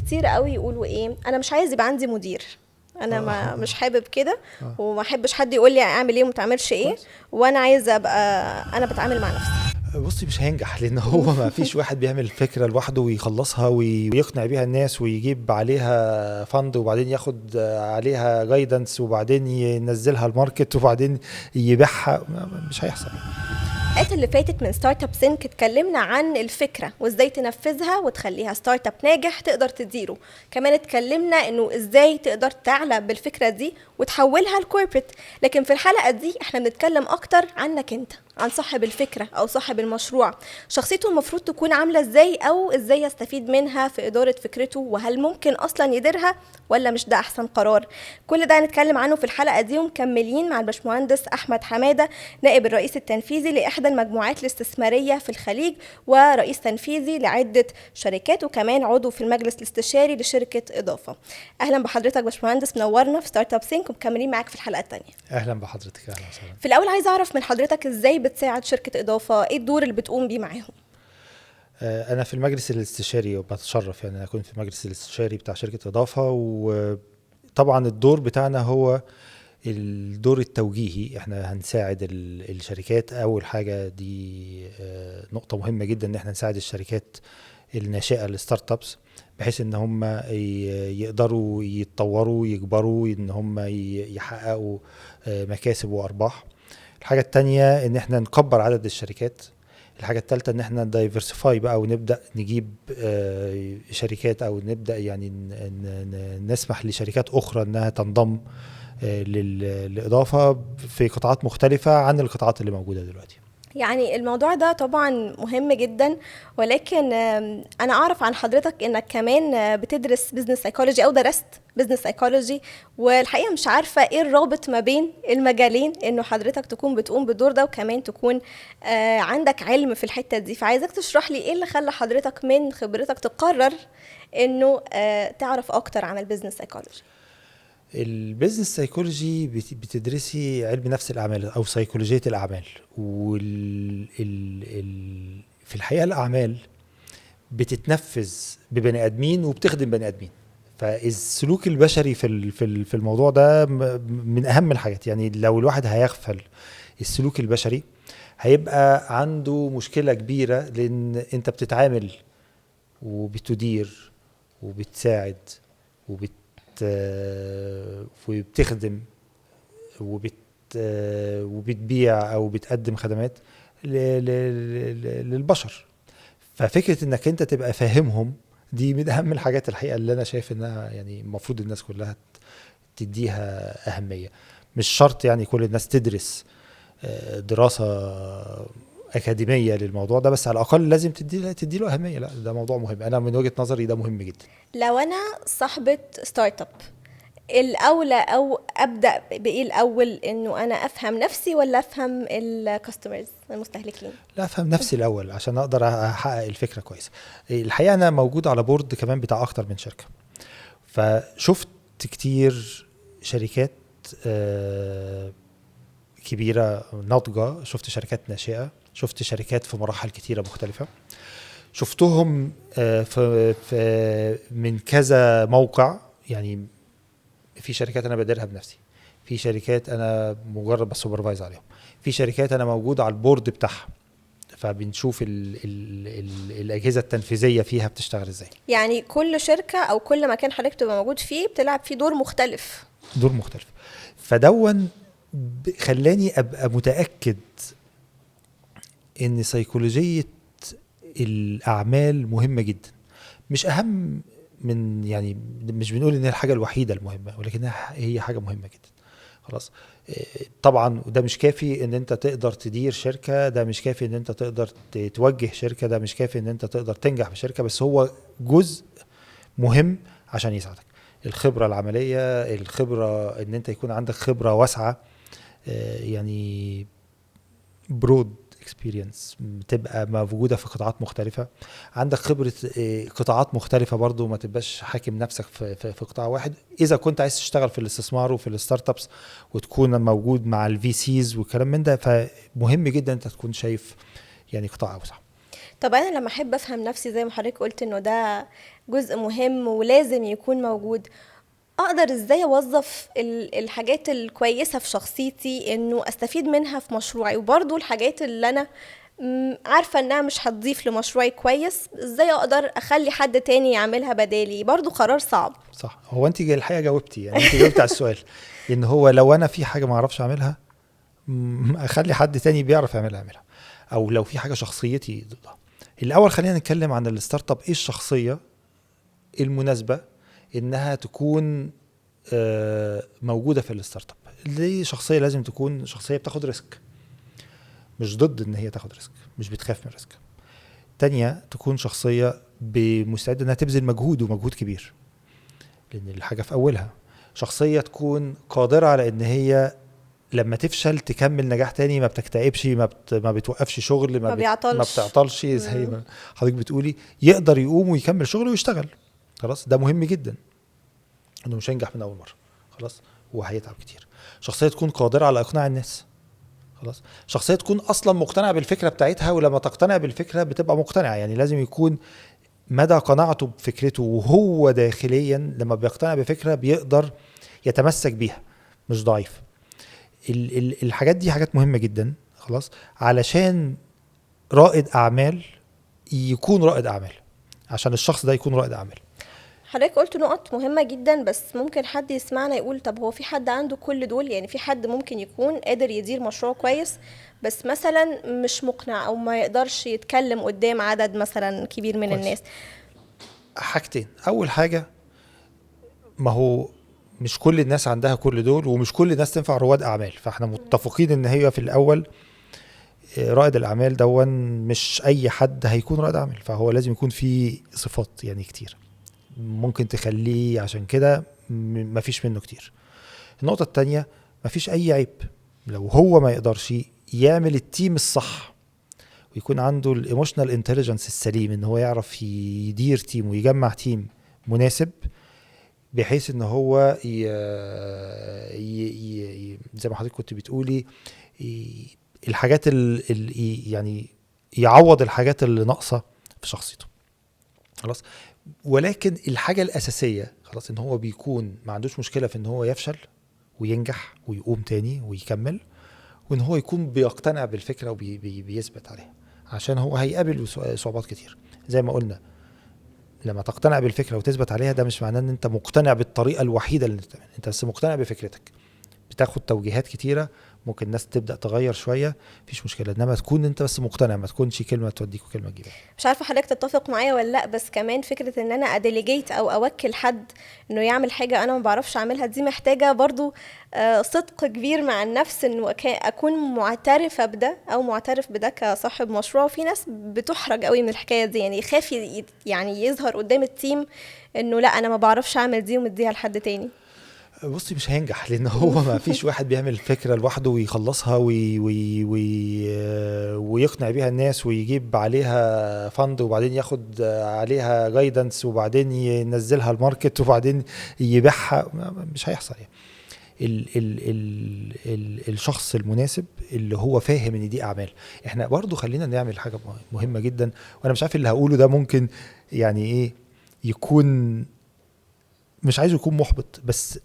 كتير قوي يقولوا ايه، انا مش عايز يبقى عندي مدير، انا ما مش حابب كده، وما احبش حد يقول لي اعمل ايه وما تعملش ايه، وانا عايز ابقى انا بتعامل مع نفسي. بصي، مش هينجح، لان هو ما فيش واحد بيعمل فكرة لوحده ويخلصها ويقنع بيها الناس ويجيب عليها fund وبعدين ياخد عليها guidance وبعدين ينزلها ال market وبعدين يبيعها، مش هيحصل. الحلقات اللي فاتت من Startup Sync اتكلمنا عن الفكرة وازاي تنفذها وتخليها startup ناجح تقدر تديره. كمان اتكلمنا انه ازاي تقدر تعلى بالفكرة دي وتحولها ل corporate. لكن في الحلقة دي احنا بنتكلم اكتر عنك انت، عن صاحب الفكرة او صاحب المشروع، شخصيته المفروض تكون عامله ازاي، او ازاي يستفيد منها في ادارة فكرته، وهل ممكن اصلا يديرها ولا مش ده احسن قرار. كل ده هنتكلم عنه في الحلقة دي، ومكملين مع الباشمهندس احمد حمادة، نائب الرئيس التنفيذي لاحدى المجموعات الاستثمارية في الخليج ورئيس تنفيذي لعدة شركات، وكمان عضو في المجلس الاستشاري لشركة اضافه. اهلا بحضرتك باشمهندس، منورنا في Startup Sync، ومكملين معاك في الحلقة الثانية. اهلا بحضرتك. اهلا وسهلا. في الاول عايزه اعرف من حضرتك ازاي بتساعد شركة اضافه، ايه الدور اللي بتقوم بيه معاهم؟ انا في المجلس الاستشاري، وبتشرف يعني اكون في المجلس الاستشاري بتاع شركة اضافه. وطبعا الدور بتاعنا هو الدور التوجيهي، احنا هنساعد الشركات. اول حاجة دي نقطة مهمة جدا، ان احنا نساعد الشركات الناشئة، ال startups، بحيث ان هم يقدروا يتطوروا، يكبروا، ان هم يحققوا مكاسب وارباح. الحاجة التانية ان احنا نكبر عدد الشركات. الحاجة التالتة ان احنا diversify بقى، ونبدأ نجيب شركات، او نبدأ يعني نسمح لشركات اخرى انها تنضم للإضافة في قطاعات مختلفة عن القطاعات اللي موجودة دلوقتي. يعني الموضوع ده طبعا مهم جدا، ولكن انا اعرف عن حضرتك انك كمان بتدرس business psychology او درست business psychology، والحقيقة مش عارفه ايه الرابط ما بين المجالين، انه حضرتك تكون بتقوم بالدور ده وكمان تكون عندك علم في الحتة دي. فعايزك تشرح لي ايه اللي خلى حضرتك من خبرتك تقرر انه تعرف اكتر عن ال business psychology. ال business psychology بتدرسي علم نفس الاعمال او سيكولوجية الاعمال، في الحقيقة الاعمال بتتنفذ ببني ادمين وبتخدم بني ادمين، فالسلوك البشري في الموضوع ده من اهم الحاجات. يعني لو الواحد هيغفل السلوك البشري هيبقى عنده مشكلة كبيره، لان انت بتتعامل وبتدير وبتساعد وبتخدم وبتبيع او بتقدم خدمات للبشر. ففكره انك انت تبقى فاهمهم دي من اهم الحاجات الحقيقة اللي انا شايف انها يعني المفروض الناس كلها تديها اهمية. مش شرط يعني كل الناس تدرس دراسة أكاديمية للموضوع ده، بس على الأقل لازم تدي له أهمية. لا، ده موضوع مهم، أنا من وجهة نظري ده مهم جدا. لو أنا صاحبة startup، الأولى أو أبدأ بإيه الأول، إنه أنا أفهم نفسي ولا أفهم ال customers المستهلكين؟ لا، أفهم نفسي الأول عشان أقدر أحقق الفكرة كويس. الحقيقة أنا موجود على board كمان بتاع أكتر من شركة، فشفت كتير شركات كبيرة ناضجة، شفت شركات ناشئة، شفت شركات في مراحل كتيرة مختلفة، شفتهم في من كذا موقع. يعني في شركات أنا بديرها بنفسي، في شركات أنا مجرد ب supervise عليهم، في شركات أنا موجود على ال board بتاعها، فبنشوف ال ال ال الأجهزة التنفيذية فيها بتشتغل إزاي. يعني كل شركة أو كل مكان حضرتك تبقى موجود فيه بتلعب فيه دور مختلف. دور مختلف. فدون خلاني أبقى متأكد ان سيكولوجية الأعمال مهمة جدا. مش أهم من يعني مش بنقول إن هي الحاجة الوحيدة المهمة، ولكنها هي حاجة مهمة جدا. خلاص، طبعا ده مش كافي ان انت تقدر تدير شركة، ده مش كافي ان انت تقدر توجه شركة، ده مش كافي ان انت تقدر تنجح في شركة، بس هو جزء مهم عشان يساعدك. الخبرة العملية، الخبرة ان انت يكون عندك خبرة واسعة، يعني broad experience، بتبقى موجودة في قطاعات مختلفة، عندك خبرة قطاعات مختلفة برضو، ما تبقاش حاكم نفسك في قطاع واحد. إذا كنت عايز تشتغل في الاستثمار وفي ال startups وتكون موجود مع ال VCs والكلام من ده، فمهم جدا انت تكون شايف يعني قطاع أوسع. طب انا لما احب افهم نفسي زي ما حضرتك قلت انه ده جزء مهم ولازم يكون موجود، اقدر ازاي اوظف الحاجات الكويسة في شخصيتي انه استفيد منها في مشروعي، وبرضو الحاجات اللي انا عارفه انها مش هتضيف لمشروعي كويس، ازاي اقدر اخلي حد تاني يعملها بدالي؟ برضو قرار صعب. صح، هو انت الحقيقة جاوبتي، يعني انت جاوبتي على السؤال، ان هو لو انا في حاجة ما اعرفش اعملها اخلي حد تاني بيعرف يعملها يعملها، او لو في حاجة شخصيتي ضدها. الاول خلينا نتكلم عن ال startup، ايه الشخصية المناسبة انها تكون موجودة في ال startup؟ دي شخصية لازم تكون شخصية بتاخد risk، مش ضد ان هي تاخد risk، مش بتخاف من risk. تانية تكون شخصية مستعدة انها تبذل مجهود، ومجهود كبير لان الحاجة في اولها. شخصية تكون قادرة على ان هي لما تفشل تكمل نجاح تاني، ما بتكتئبش، ما بتوقفش شغل، ما بتعطلش زي ما حضرتك بتقولي، يقدر يقوم ويكمل شغله ويشتغل. خلاص، ده مهم جدا انه مش هينجح من اول مرة، خلاص، وهيتعب كتير. شخصية تكون قادرة على اقناع الناس، خلاص. شخصية تكون اصلا مقتنعة بالفكرة بتاعتها، ولما تقتنع بالفكرة بتبقى مقتنعة، يعني لازم يكون مدى قناعته بفكرته، وهو داخليا لما بيقتنع بفكره بيقدر يتمسك بيها، مش ضعيف. الحاجات دي حاجات مهمة جدا، خلاص، علشان رائد اعمال يكون رائد اعمال، عشان الشخص ده يكون رائد اعمال. حضرتك قلت نقط مهمة جدا، بس ممكن حد يسمعنا يقول طب هو في حد عنده كل دول؟ يعني في حد ممكن يكون قادر يدير مشروع كويس بس مثلا مش مقنع، او ما يقدرش يتكلم قدام عدد مثلا كبير من كويس. الناس. حاجتين، اول حاجة، ما هو مش كل الناس عندها كل دول، ومش كل الناس تنفع رواد اعمال، فاحنا متفقين ان هي في الاول رائد الاعمال دون مش اي حد هيكون رائد اعمال، فهو لازم يكون في صفات يعني كتير ممكن تخليه، عشان كده مفيش منه كتير. النقطة التانية، مفيش أي عيب لو هو ما يقدرش يعمل ال team الصح ويكون عنده ال emotional intelligence السليم، ان هو يعرف يدير team ويجمع team مناسب، بحيث ان هو زي ما حضرتك كنت بتقولي الحاجات يعني يعوض الحاجات اللي ناقصة في شخصيته، خلاص. ولكن الحاجة الأساسية، خلاص، إن هو بيكون ما عندوش مشكلة في إن هو يفشل وينجح ويقوم تاني ويكمل، وإن هو يكون بيقتنع بالفكرة وبيثبت عليها، عشان هو هيقابل صعوبات كتير. زي ما قلنا، لما تقتنع بالفكرة وتثبت عليها، ده مش معناه إن أنت مقتنع بالطريقة الوحيدة اللي أنت، أنت بس مقتنع بفكرتك، بتاخد توجيهات كتيرة، ممكن الناس تبدأ تغير شوية، مفيش مشكلة، إنما تكون أنت بس مقتنع، ما تكونش كلمة توديك وكلمة تجيبك. مش عارفة حضرتك تتفق معايا ولا لأ، بس كمان فكرة إن أنا أ delegate أو أوكل حد إنه يعمل حاجة أنا ما بعرفش أعملها، دي محتاجة برضو صدق كبير مع النفس، إنه أكون معترفة بده أو معترف بده كصاحب مشروع. وفي ناس بتحرج قوي من الحكاية دي، يعني يخاف يعني يظهر قدام ال team إنه لأ أنا ما بعرفش أعمل دي ومديها لحد تاني. بصي، مش هينجح، لان هو ما فيش واحد بيعمل فكرة لوحده ويخلصها وي وي وي ويقنع بيها الناس ويجيب عليها fund، وبعدين ياخد عليها guidance، وبعدين ينزلها ال market، وبعدين يبيعها. مش هيحصل يعني. ال ال ال ال الشخص المناسب اللي هو فاهم ان دي اعمال. احنا برضو خلينا نعمل حاجة مهمة جدا، وانا مش عارف اللي هقوله ده ممكن يعني ايه يكون، مش عايزه يكون محبط، بس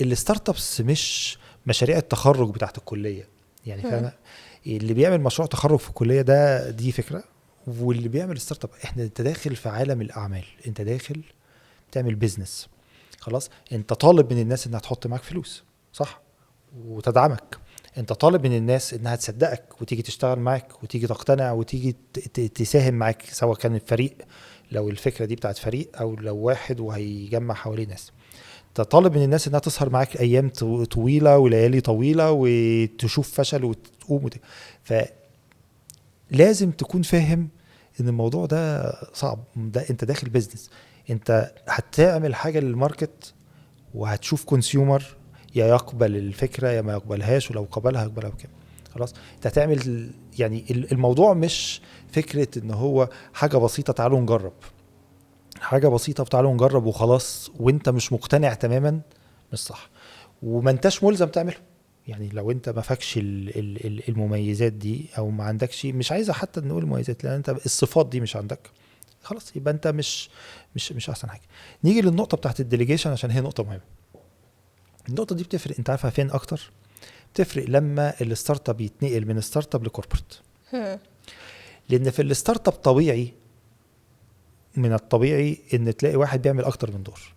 ال startups مش مشاريع التخرج بتاعت الكلية، يعني فاهمه؟ اللي بيعمل مشروع تخرج في الكلية ده دي فكرة، واللي بيعمل startup، احنا انت داخل في عالم الاعمال، انت داخل تعمل business، خلاص. انت طالب من الناس انها تحط معاك فلوس، صح، وتدعمك. انت طالب من الناس انها تصدقك وتيجي تشتغل معاك وتيجي تقتنع وتيجي تساهم معاك، سواء كان الفريق لو الفكرة دي بتاعت فريق، او لو واحد وهيجمع حواليه ناس. تطالب من الناس انها تسهر معاك ايام طويلة وليالي طويلة، وتشوف فشل وتقوم فلازم تكون فاهم ان الموضوع ده صعب، ده انت داخل business، انت هتعمل حاجة لل market وهتشوف consumer يا يقبل الفكرة يا ما يقبلهاش، ولو قبلها يقبلها بكام، خلاص. انت هتعمل يعني الموضوع مش فكرة ان هو حاجة بسيطة تعالوا نجرب، حاجة بسيطة تعالوا نجرب وخلاص، وانت مش مقتنع تماما، مش صح، وما انتش ملزم تعمله. يعني لو انت ما فاكش المميزات دي، او ما عندكش، مش عايزه حتى نقول مميزات، لان انت الصفات دي مش عندك، خلاص يبقى انت مش مش مش احسن حاجة. نيجي للنقطة بتاعت ال delegation عشان هي نقطة مهمة. النقطة دي بتفرق، انت عارفه فين اكتر؟ بتفرق لما ال startup يتنقل من startup ل corporate. لان في ال startup طبيعي، من الطبيعي ان تلاقي واحد بيعمل اكتر من دور،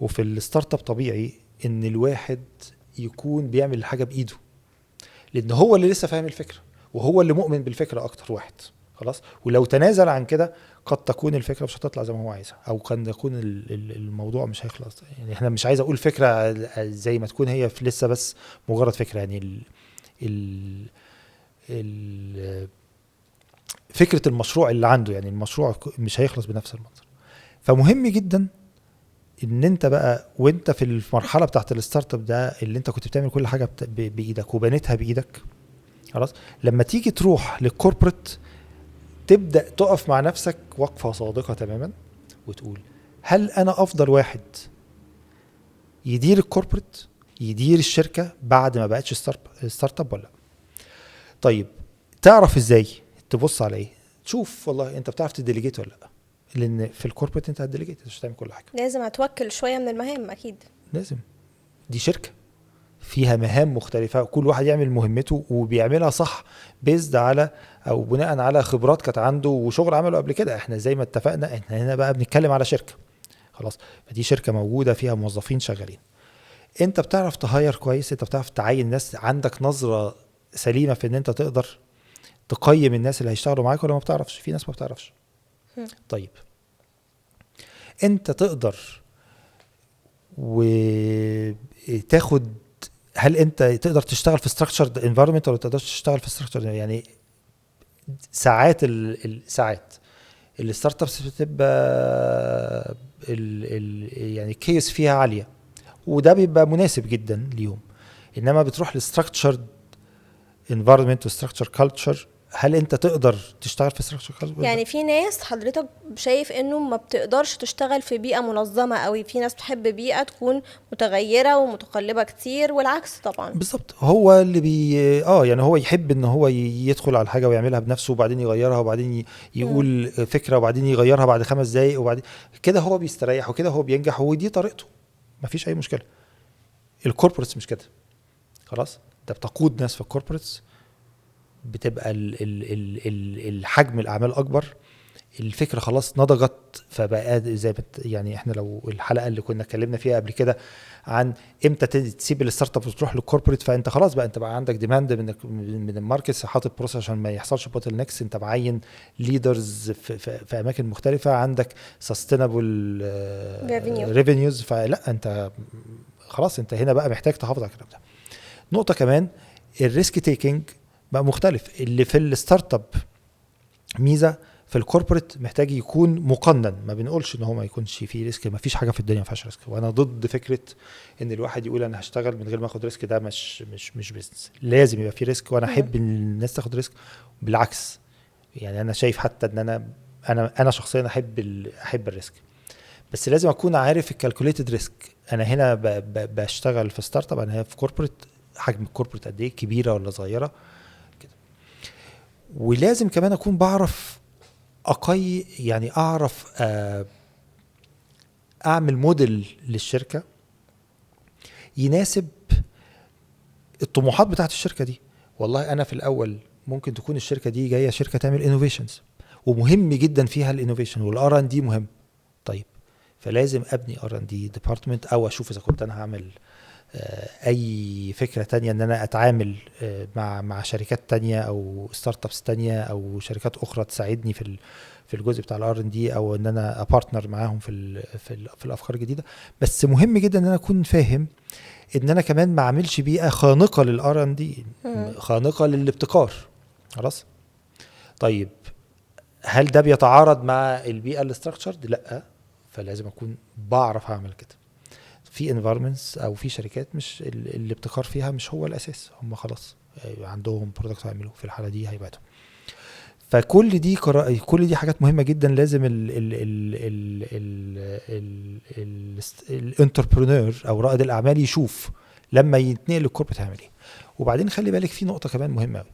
وفي ال startup طبيعي ان الواحد يكون بيعمل الحاجة بايده، لان هو اللي لسه فاهم الفكرة وهو اللي مؤمن بالفكرة اكتر واحد. خلاص، ولو تنازل عن كده قد تكون الفكرة مش هتطلع زي ما هو عايزها، او قد يكون الموضوع مش هيخلص. يعني احنا مش عايز اقول فكرة زي ما تكون هي لسه بس مجرد فكرة، يعني ال فكرة المشروع اللي عنده، يعني المشروع مش هيخلص بنفس المنظر. فمهم جدا ان انت بقى وانت في المرحلة بتاعت ال startup ده اللي انت كنت بتعمل كل حاجة بايدك وبنيتها بايدك، خلاص لما تيجي تروح لل corporate تبدا تقف مع نفسك وقفه صادقة تماما وتقول هل انا افضل واحد يدير ال corporate، يدير الشركة بعد ما بقتش startup ولا لا؟ طيب تعرف ازاي؟ تبص على ايه؟ تشوف والله انت بتعرف ت delegate ولا لا، لان في ال corporate انت هت delegate، مش هتعمل كل حاجة، لازم هتوكل شوية من المهام. اكيد لازم، دي شركة فيها مهام مختلفة، كل واحد يعمل مهمته وبيعملها صح based على او بناء على خبرات كانت عنده وشغل عمله قبل كده. احنا زي ما اتفقنا احنا هنا بقى بنتكلم على شركة، خلاص فدي شركة موجودة فيها موظفين شغالين، انت بتعرف ت hire كويس، انت بتعرف تعين ناس، عندك نظره سليمة في ان انت تقدر تقيم الناس اللي هيشتغلوا معاك ولا ما بتعرفش؟ في ناس ما بتعرفش. طيب انت تقدر وتاخد، هل انت تقدر تشتغل في structured environment ولا تقدرش تشتغل في structured؟ يعني ساعات ساعات ال startups بتبقى يعني chaos فيها عالية، وده بيبقى مناسب جدا ليهم. انما بتروح ل structured environment و structured culture، هل انت تقدر تشتغل في structured culture؟ يعني في ناس حضرتك شايف انه ما بتقدرش تشتغل في بيئة منظمة قوي، في ناس بتحب بيئة تكون متغيرة ومتقلبه كتير، والعكس طبعا. بالظبط، هو اللي بي يعني هو يحب ان هو يدخل على الحاجة ويعملها بنفسه وبعدين يغيرها وبعدين يقول فكرة وبعدين يغيرها بعد 5 دقايق وبعدين كده هو بيستريح وكده هو بينجح، ودي طريقته، ما فيش اي مشكلة. ال corporates مش كده، خلاص انت بتقود ناس في ال corporates، بتبقى الحجم الاعمال اكبر، الفكرة خلاص نضجت، فبقى زي يعني احنا لو الحلقة اللي كنا اتكلمنا فيها قبل كده عن امتى تسيب ال startup وتروح لل corporate، فانت خلاص بقى انت بقى عندك demand من ال markets، حاطط process عشان ما يحصلش bottlenecks، انت معين leaders في اماكن مختلفة، عندك sustainable revenues، فلا انت خلاص انت هنا بقى محتاج تحافظ على الكلام ده. نقطة كمان، ال risk taking بقى مختلف. اللي في ال startup ميزة، في ال corporate محتاج يكون مقنن. ما بنقولش ان هو ما يكونش فيه risk، ما فيش حاجة في الدنيا ما فيهاش risk، وانا ضد فكرة ان الواحد يقول انا هشتغل من غير ما اخد risk، ده مش مش مش business. لازم يبقى فيه risk، وانا احب ان الناس تاخد risk. بالعكس يعني انا شايف حتى ان انا انا انا شخصيا احب ال risk، بس لازم اكون عارف ال calculated risk. انا هنا بشتغل في startup، انا هنا في corporate، حجم ال corporate قد ايه، كبيرة ولا صغيرة كده. ولازم كمان اكون بعرف يعني اعرف اعمل موديل للشركة يناسب الطموحات بتاعت الشركة دي. والله انا في الاول ممكن تكون الشركة دي جاية شركة تعمل innovations، ومهم جدا فيها ال innovation وال R&D مهم. طيب فلازم ابني R&D department، او اشوف اذا كنت انا هعمل اي فكرة تانية ان انا اتعامل مع شركات تانية او startups تانية او شركات اخرى تساعدني في الجزء بتاع ال R&D، او ان انا ا partner معاهم في الافكار الجديدة. بس مهم جدا ان انا اكون فاهم ان انا كمان ما اعملش بيئة خانقه لل R&D، خانقه للابتكار. خلاص طيب هل ده بيتعارض مع البيئة ال structured؟ لا، فلازم اكون بعرف اعمل كده. في environments او في شركات مش الابتكار فيها مش هو الاساس، هم خلاص عندهم product هيعملوه، في الحالة دي هيبعتوا. فكل دي كل دي حاجات مهمة جدا لازم ال ال ال ال ال ال entrepreneur او رائد الاعمال يشوف لما يتنقل لل corporate هيعمل ايه. وبعدين خلي بالك في نقطة كمان مهمة قوي،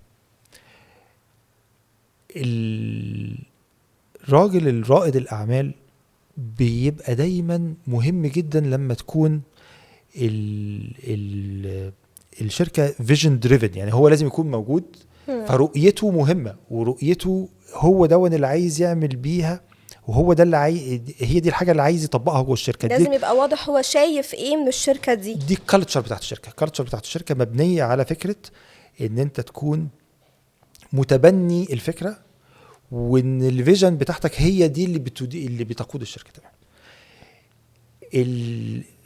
الراجل الرائد الاعمال بيبقى دايما مهم جدا لما تكون ال ال الشركة vision driven، يعني هو لازم يكون موجود، فرؤيته مهمة، ورؤيته هو دون اللي عايز يعمل بيها، وهو ده اللي هي دي الحاجة اللي عايز يطبقها جوه الشركة. لازم يبقى واضح هو شايف ايه من الشركة دي. دي ال culture بتاعت الشركة. ال culture بتاعت الشركة مبنية على فكرة ان انت تكون متبني الفكرة، وان ال vision بتاعتك هي دي اللي بتقود الشركة. تمام.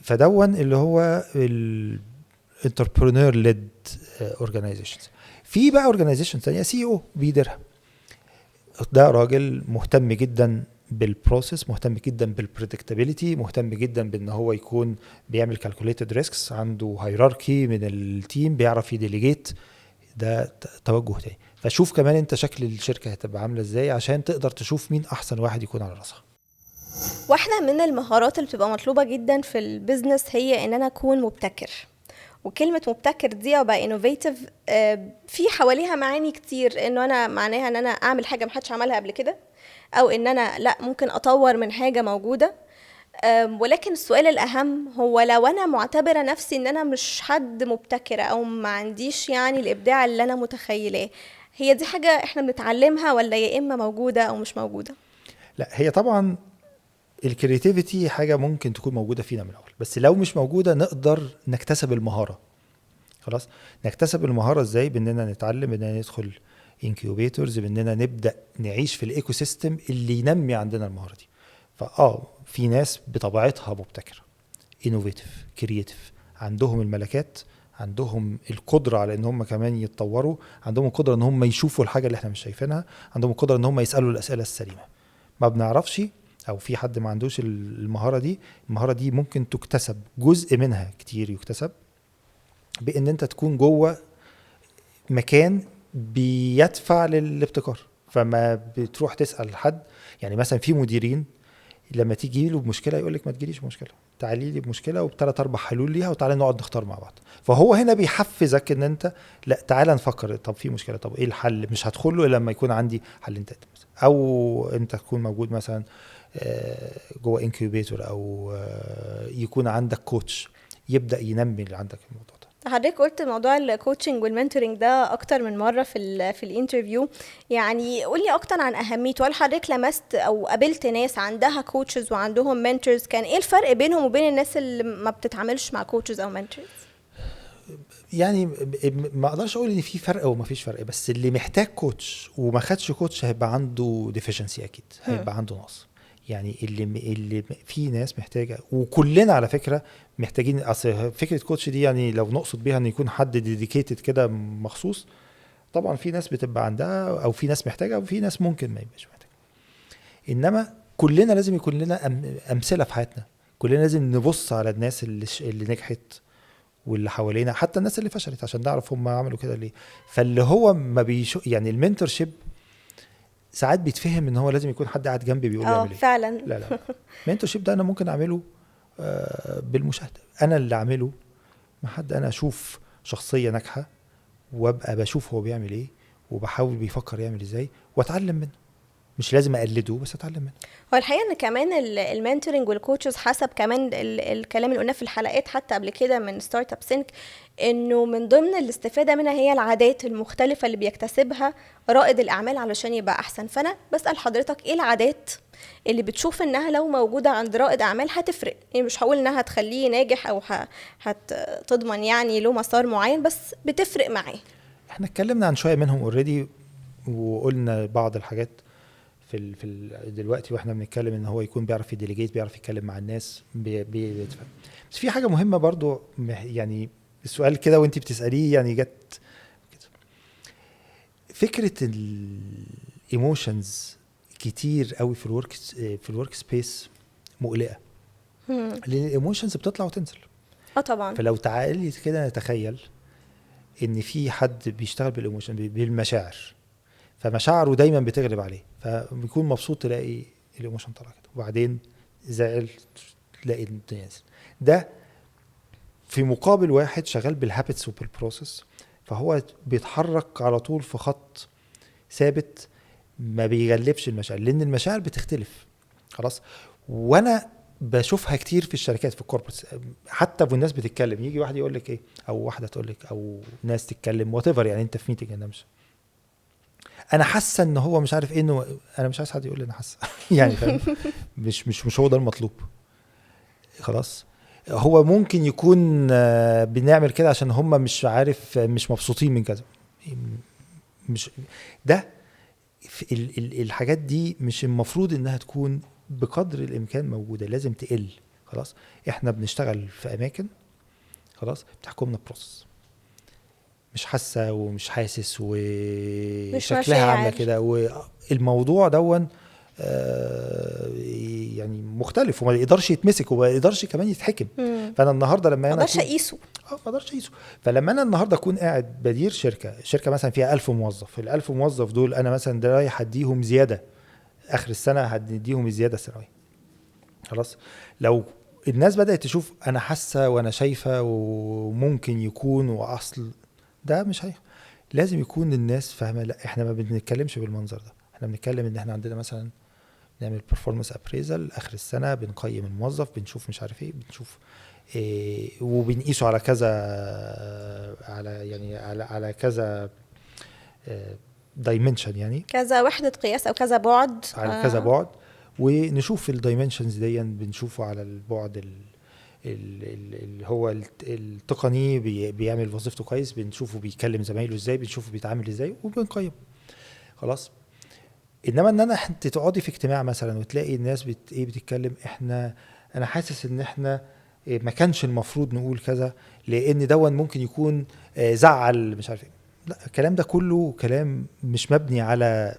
فدون اللي هو ال entrepreneur led organizations. في بقى organization ثانية CEO بيديرها، ده راجل مهتم جدا بال process، مهتم جدا بال predictability، مهتم جدا بان هو يكون بيعمل calculated risks، عنده hierarchy من ال team، بيعرف ي delegate. ده توجه تاني. فشوف كمان انت شكل الشركة هتبقى عامله ازاي عشان تقدر تشوف مين احسن واحد يكون على راسها. واحدة من المهارات اللي بتبقى مطلوبه جدا في ال business هي ان انا اكون مبتكر، وكلمة مبتكر دي او بقى innovative في حواليها معاني كتير، انه انا معناها ان انا اعمل حاجة محدش عملها قبل كده، او ان انا لا ممكن اطور من حاجة موجودة. ولكن السؤال الاهم هو لو انا معتبرة نفسي ان انا مش حد مبتكرة او ما عنديش يعني الابداع اللي انا متخيلاه، هي دي حاجة احنا بنتعلمها ولا يا اما موجودة او مش موجودة؟ لا، هي طبعا ال creativity حاجة ممكن تكون موجودة فينا من الأول، بس لو مش موجودة نقدر نكتسب المهارة. خلاص، نكتسب المهارة ازاي؟ باننا نتعلم، باننا ندخل incubators، باننا نبدأ نعيش في ال ecosystem اللي ينمي عندنا المهارة دي. فآه في ناس بطبيعتها مبتكرة، innovative، creative، عندهم الملكات، عندهم القدرة على ان هم كمان يتطوروا، عندهم القدرة ان هم يشوفوا الحاجة اللي احنا مش شايفينها، عندهم القدرة ان هم يسألوا الأسئلة السليمة. ما بنعرفش او في حد ما عندوش المهارة دي. المهارة دي ممكن تكتسب، جزء منها كتير يكتسب بان انت تكون جوه مكان بيدفع للابتكار. فما بتروح تسأل حد، يعني مثلا في مديرين لما تيجي له بمشكلة يقول لك ما تجيليش بمشكلة، تعالي لي بمشكلة وبثلاث اربع حلول ليها وتعالى نقعد نختار مع بعض. فهو هنا بيحفزك ان انت لا تعالى نفكر، طب في مشكلة، طب ايه الحل؟ مش هدخل له الا لما يكون عندي حل انت، او انت تكون موجود مثلا جوه incubator، او يكون عندك coach يبدا ينمي اللي عندك الموضوع ده. حضرتك قلت موضوع ال coaching وال mentoring ده اكتر من مرة في ال interview، يعني قولي اكتر عن اهميته. هل حضرتك لمست او قابلت ناس عندها coaches وعندهم mentors؟ كان ايه الفرق بينهم وبين الناس اللي ما بتتعاملش مع coaches او mentors؟ يعني ما اقدرش اقول ان في فرق او ما فيش فرق، بس اللي محتاج coach وما خدش coach هيبقى عنده deficiency، اكيد هيبقى عنده نقص. يعني اللي في ناس محتاجه، وكلنا على فكرة محتاجين. اصل فكرة coach دي يعني لو نقصد بيها ان يكون حد dedicated كده مخصوص، طبعا في ناس بتبقى عندها، او في ناس محتاجه، وفي ناس ممكن ما يبقاش محتاجه. انما كلنا لازم يكون لنا امثلة في حياتنا، كلنا لازم نبص على الناس اللي نجحت واللي حوالينا، حتى الناس اللي فشلت، عشان نعرف هم عملوا كده ليه. فاللي هو ما بيشو يعني ال mentorship ساعات بيتفهم ان هو لازم يكون حد قاعد جنبي بيقول لي اعمل ايه. فعلا. لا لا، mentorship ده انا ممكن اعمله بالمشاهدة، انا اللي اعمله مع حد، انا اشوف شخصية ناجحة وابقى بشوف هو بيعمل ايه وبحاول بيفكر يعمل ازاي واتعلم منه. مش لازم اقلده بس اتعلم منه. هو الحقيقة ان كمان ال mentoring وال coaches، حسب كمان الكلام اللي قلناه في الحلقات حتى قبل كده من Startup Sync، انه من ضمن الاستفادة منها هي العادات المختلفة اللي بيكتسبها رائد الاعمال علشان يبقى احسن. فانا بسال حضرتك ايه العادات اللي بتشوف انها لو موجودة عند رائد اعمال هتفرق؟ يعني مش هقول انها هتخليه ناجح او هتضمن يعني له مسار معين، بس بتفرق معاه. احنا اتكلمنا عن شوية منهم already، وقلنا بعض الحاجات في دلوقتي واحنا بنتكلم ان هو يكون بيعرف ي delegate، بيعرف يتكلم مع الناس، بيتفهم. بس في حاجة مهمة برضو، يعني السؤال كده وانت بتساليه يعني جت كده، فكرة ال emotions كتير قوي في ال workspace مقلقة، لان ال emotions بتطلع وتنزل. طبعا. فلو تعالي كده نتخيل ان في حد بيشتغل بال emotion، بالمشاعر، فمشاعره دايما بتغلب عليه، فبيكون مبسوط تلاقي ال emotion طالع كده، وبعدين زعل تلاقي الدنيا نزل. ده في مقابل واحد شغال بال habits وبال process، فهو بيتحرك على طول في خط ثابت، ما بيغلبش المشاعر، لان المشاعر بتختلف. خلاص، وانا بشوفها كتير في الشركات، في ال corporates، حتى والناس بتتكلم، يجي واحد يقول لك ايه، او واحدة تقول لك، او ناس تتكلم whatever، يعني انت في meeting، انا مش انا حاسه ان هو مش عارف ايه، انه انا مش عايز حد يقول لي انا حاسه يعني فاهم؟ مش مش مش هو ده المطلوب. خلاص، هو ممكن يكون بنعمل كده عشان هم مش عارف مش مبسوطين من كذا، مش ده الحاجات دي مش المفروض انها تكون بقدر الامكان موجودة، لازم تقل. خلاص، احنا بنشتغل في اماكن خلاص بتحكمنا process، مش حاسه ومش حاسس وشكلها عامله كده، والموضوع دون يعني مختلف وما يقدرش يتمسك وما يقدرش كمان يتحكم. فانا النهارده لما انا ما اقدرش اقيسه، ما اقدرش اقيسه. فلما انا النهارده اكون قاعد بدير شركة مثلا فيها 1000 موظف، ال1000 موظف دول انا مثلا ده رايح اديهم زيادة اخر السنة، هديهم الزيادة السنوية. خلاص، لو الناس بدات تشوف انا حاسه وانا شايفه وممكن يكون واصل ده مش هي، لازم يكون الناس فاهمه لا احنا ما بنتكلمش بالمنظر ده، احنا بنتكلم ان احنا عندنا مثلا نعمل performance appraisal اخر السنة، بنقيم الموظف، بنشوف مش عارف ايه، بنشوف إيه، وبنقيسه على كذا، على يعني على كذا dimension، يعني كذا وحده قياس او كذا بعد، على كذا بعد، ونشوف ال dimensions دي، بنشوفه على البعد اللي هو التقني بيعمل وظيفته كويس، بنشوفه بيكلم زمايله ازاي، بنشوفه بيتعامل ازاي، وبنقيمه. خلاص، انما ان انا انت تقعدي في اجتماع مثلا وتلاقي الناس ايه بتتكلم، احنا انا حاسس ان احنا إيه ما كانش المفروض نقول كذا لان دون ممكن يكون زعل مش عارف ايه، لا الكلام ده كله كلام مش مبني على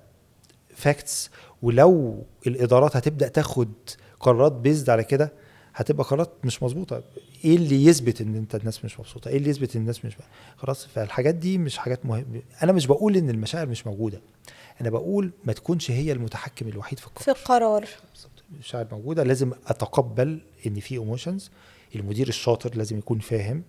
facts. ولو الادارات هتبدا تاخد قرارات based على كده هتبقى قرارات مش مظبوطة. ايه اللي يثبت ان انت الناس مش مبسوطة؟ ايه اللي يثبت ان الناس مش خلاص؟ فالحاجات دي مش حاجات مهمة. انا مش بقول ان المشاعر مش موجودة، انا بقول ما تكونش هي المتحكم الوحيد في القرار. في القرار بالظبط، المشاعر موجودة، لازم اتقبل ان في emotions. المدير الشاطر لازم يكون فاهم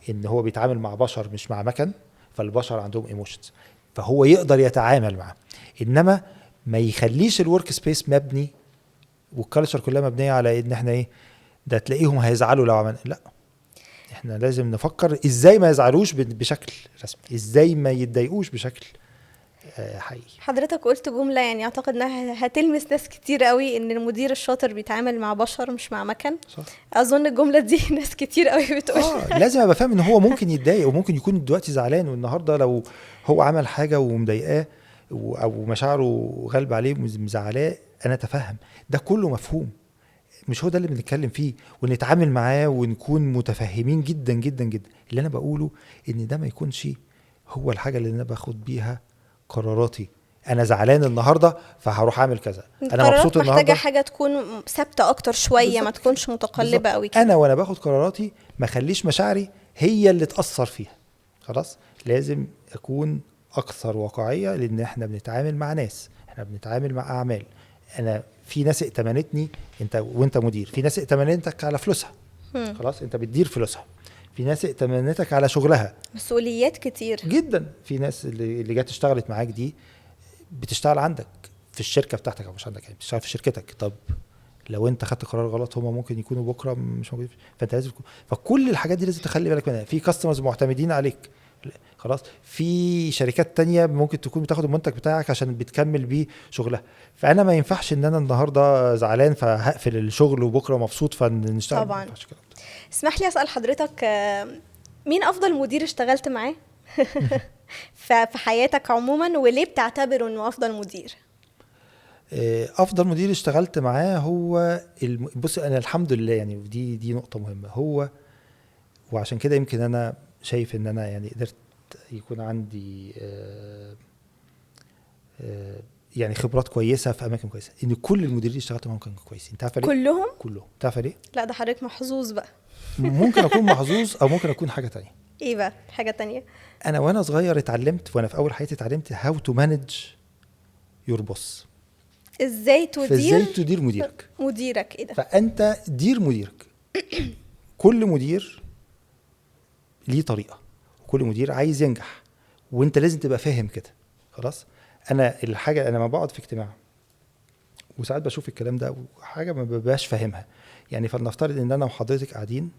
ان هو بيتعامل مع بشر مش مع مكن، فالبشر عندهم emotions، فهو يقدر يتعامل معاه، انما ما يخليش ال work space مبني وال culture كلها مبنية على ان احنا ايه ده تلاقيهم هيزعلوا لو عملنا. لا، احنا لازم نفكر ازاي ما يزعلوش بشكل رسمي، ازاي ما يتضايقوش بشكل حقيقي. حضرتك قلت جملة يعني اعتقد انها هتلمس ناس كتير قوي، ان المدير الشاطر بيتعامل مع بشر مش مع مكن. صح. اظن الجملة دي ناس كتير قوي بتقولها. لازم ابقى فاهم ان هو ممكن يتضايق وممكن يكون دلوقتي زعلان، والنهارده لو هو عمل حاجة ومضايقاه او مشاعره غالبه عليه ومزعلاه، انا اتفهم ده كله، مفهوم. مش هو ده اللي بنتكلم فيه، ونتعامل معاه ونكون متفهمين جدا جدا جدا. اللي انا بقوله ان ده ما يكونش هو الحاجة اللي انا باخد بيها قراراتي. انا زعلان النهارده فهروح اعمل كذا، انا مبسوط النهارده. محتاجه حاجة تكون ثابتة اكتر شوية، ما تكونش متقلبة قوي كده. انا وانا باخد قراراتي ما اخليش مشاعري هي اللي تاثر فيها. خلاص، لازم اكون اكثر واقعية، لان احنا بنتعامل مع ناس، احنا بنتعامل مع اعمال. انا في ناس ائتمنتني، انت وانت مدير، في ناس ائتمنتك على فلوسها. خلاص، انت بتدير فلوسها. في ناس ائتمنتك على شغلها، مسؤوليات كتير جدا. في ناس اللي جت اشتغلت معاك دي بتشتغل عندك في الشركة بتاعتك، او مش عندك يعني، بتشتغل في شركتك. طب لو انت خدت قرار غلط هما ممكن يكونوا بكره مش موجودين، فانت لازم فكل الحاجات دي لازم تخلي بالك منها. في customers معتمدين عليك، خلاص، في شركات تانية ممكن تكون بتاخد المنتج بتاعك عشان بتكمل بيه شغلها. فانا ما ينفعش ان انا النهارده زعلان فهقفل الشغل وبكره مبسوط فنشتغل. طبعا. اسمح لي اسال حضرتك، مين افضل مدير اشتغلت معاه في حياتك عموما، وليه بتعتبره انه افضل مدير؟ افضل مدير اشتغلت معاه هو بص، انا الحمد لله يعني دي نقطة مهمة، هو وعشان كده يمكن انا شايف ان انا يعني قدرت يكون عندي يعني خبرات كويسة في اماكن كويسة، ان كل المديرين اللي اشتغلت معاهم كانوا كويسين. انت عارفه ليه؟ كلهم. تعرفه ليه؟ لا، ده حضرتك محظوظ بقى. ممكن اكون محظوظ او ممكن اكون حاجة تانية. ايه بقى حاجة تانية؟ انا وانا صغير اتعلمت، وانا في اول حياتي اتعلمت how to manage your boss، ازاي تدير مديرك. مديرك ايه ده؟ فانت دير مديرك. كل مدير ليه طريقه، وكل مدير عايز ينجح، وانت لازم تبقى فاهم كده. خلاص، انا الحاجة، انا لما بقعد في اجتماع وساعات بشوف الكلام ده وحاجه ما ببقاش فاهمها، يعني فلنفترض ان انا وحضرتك قاعدين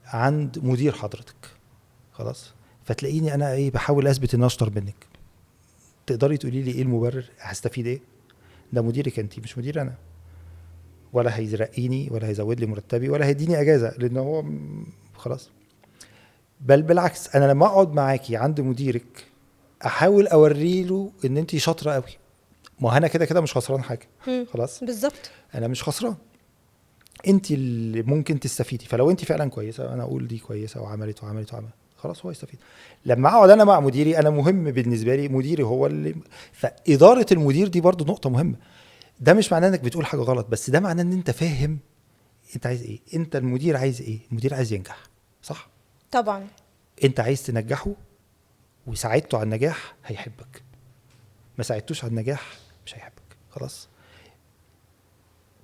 عند مدير حضرتك، خلاص، فتلاقيني انا ايه، بحاول اثبت ان انا اشطر منك. تقدري تقولي لي ايه المبرر؟ هستفيد ايه؟ ده مديرك انت، مش مدير انا، ولا هيرقيني ولا هيزود لي مرتبي ولا هيديني اجازه، لان هو خلاص. بل بالعكس، انا لما اقعد معاكي عند مديرك احاول اوري له ان انت شاطرة قوي، ما انا كده كده مش خسران حاجة. خلاص، بالظبط، انا مش خسران، انت اللي ممكن تستفيدي. فلو انت فعلا كويسة، انا اقول دي كويسة وعملت وعملت وعملت، خلاص هو يستفيد. لما اقعد انا مع مديري، انا مهم بالنسبة لي مديري هو اللي، فاداره المدير دي برضو نقطة مهمة. ده مش معناه انك بتقول حاجة غلط، بس ده معناه ان انت فاهم انت عايز ايه، انت المدير عايز ايه. المدير عايز ينجح، صح؟ طبعا. انت عايز تنجحه، وساعدته على النجاح هيحبك، ما ساعدتوش على النجاح مش هيحبك. خلاص،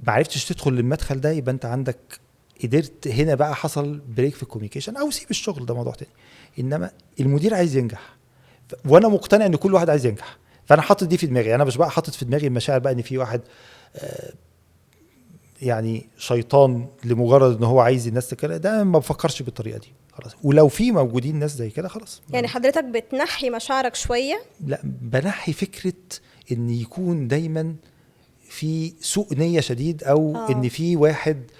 ما عرفتش تدخل للمدخل ده، يبقى انت عندك قدرت هنا بقى حصل break في ال communication، او سيب الشغل، ده موضوع تاني. انما المدير عايز ينجح، وانا مقتنع ان كل واحد عايز ينجح، فانا حاطط دي في دماغي. انا مش بقى حاطط في دماغي المشاعر بقى ان في واحد يعني شيطان لمجرد ان هو عايز الناس تكره، ده ما بفكرش بالطريقة دي. خلاص، ولو في موجودين ناس زي كده خلاص. يعني حضرتك بتنحي مشاعرك شوية؟ لا، بنحي فكرة ان يكون دايما في سوء نيه شديد، او ان في واحد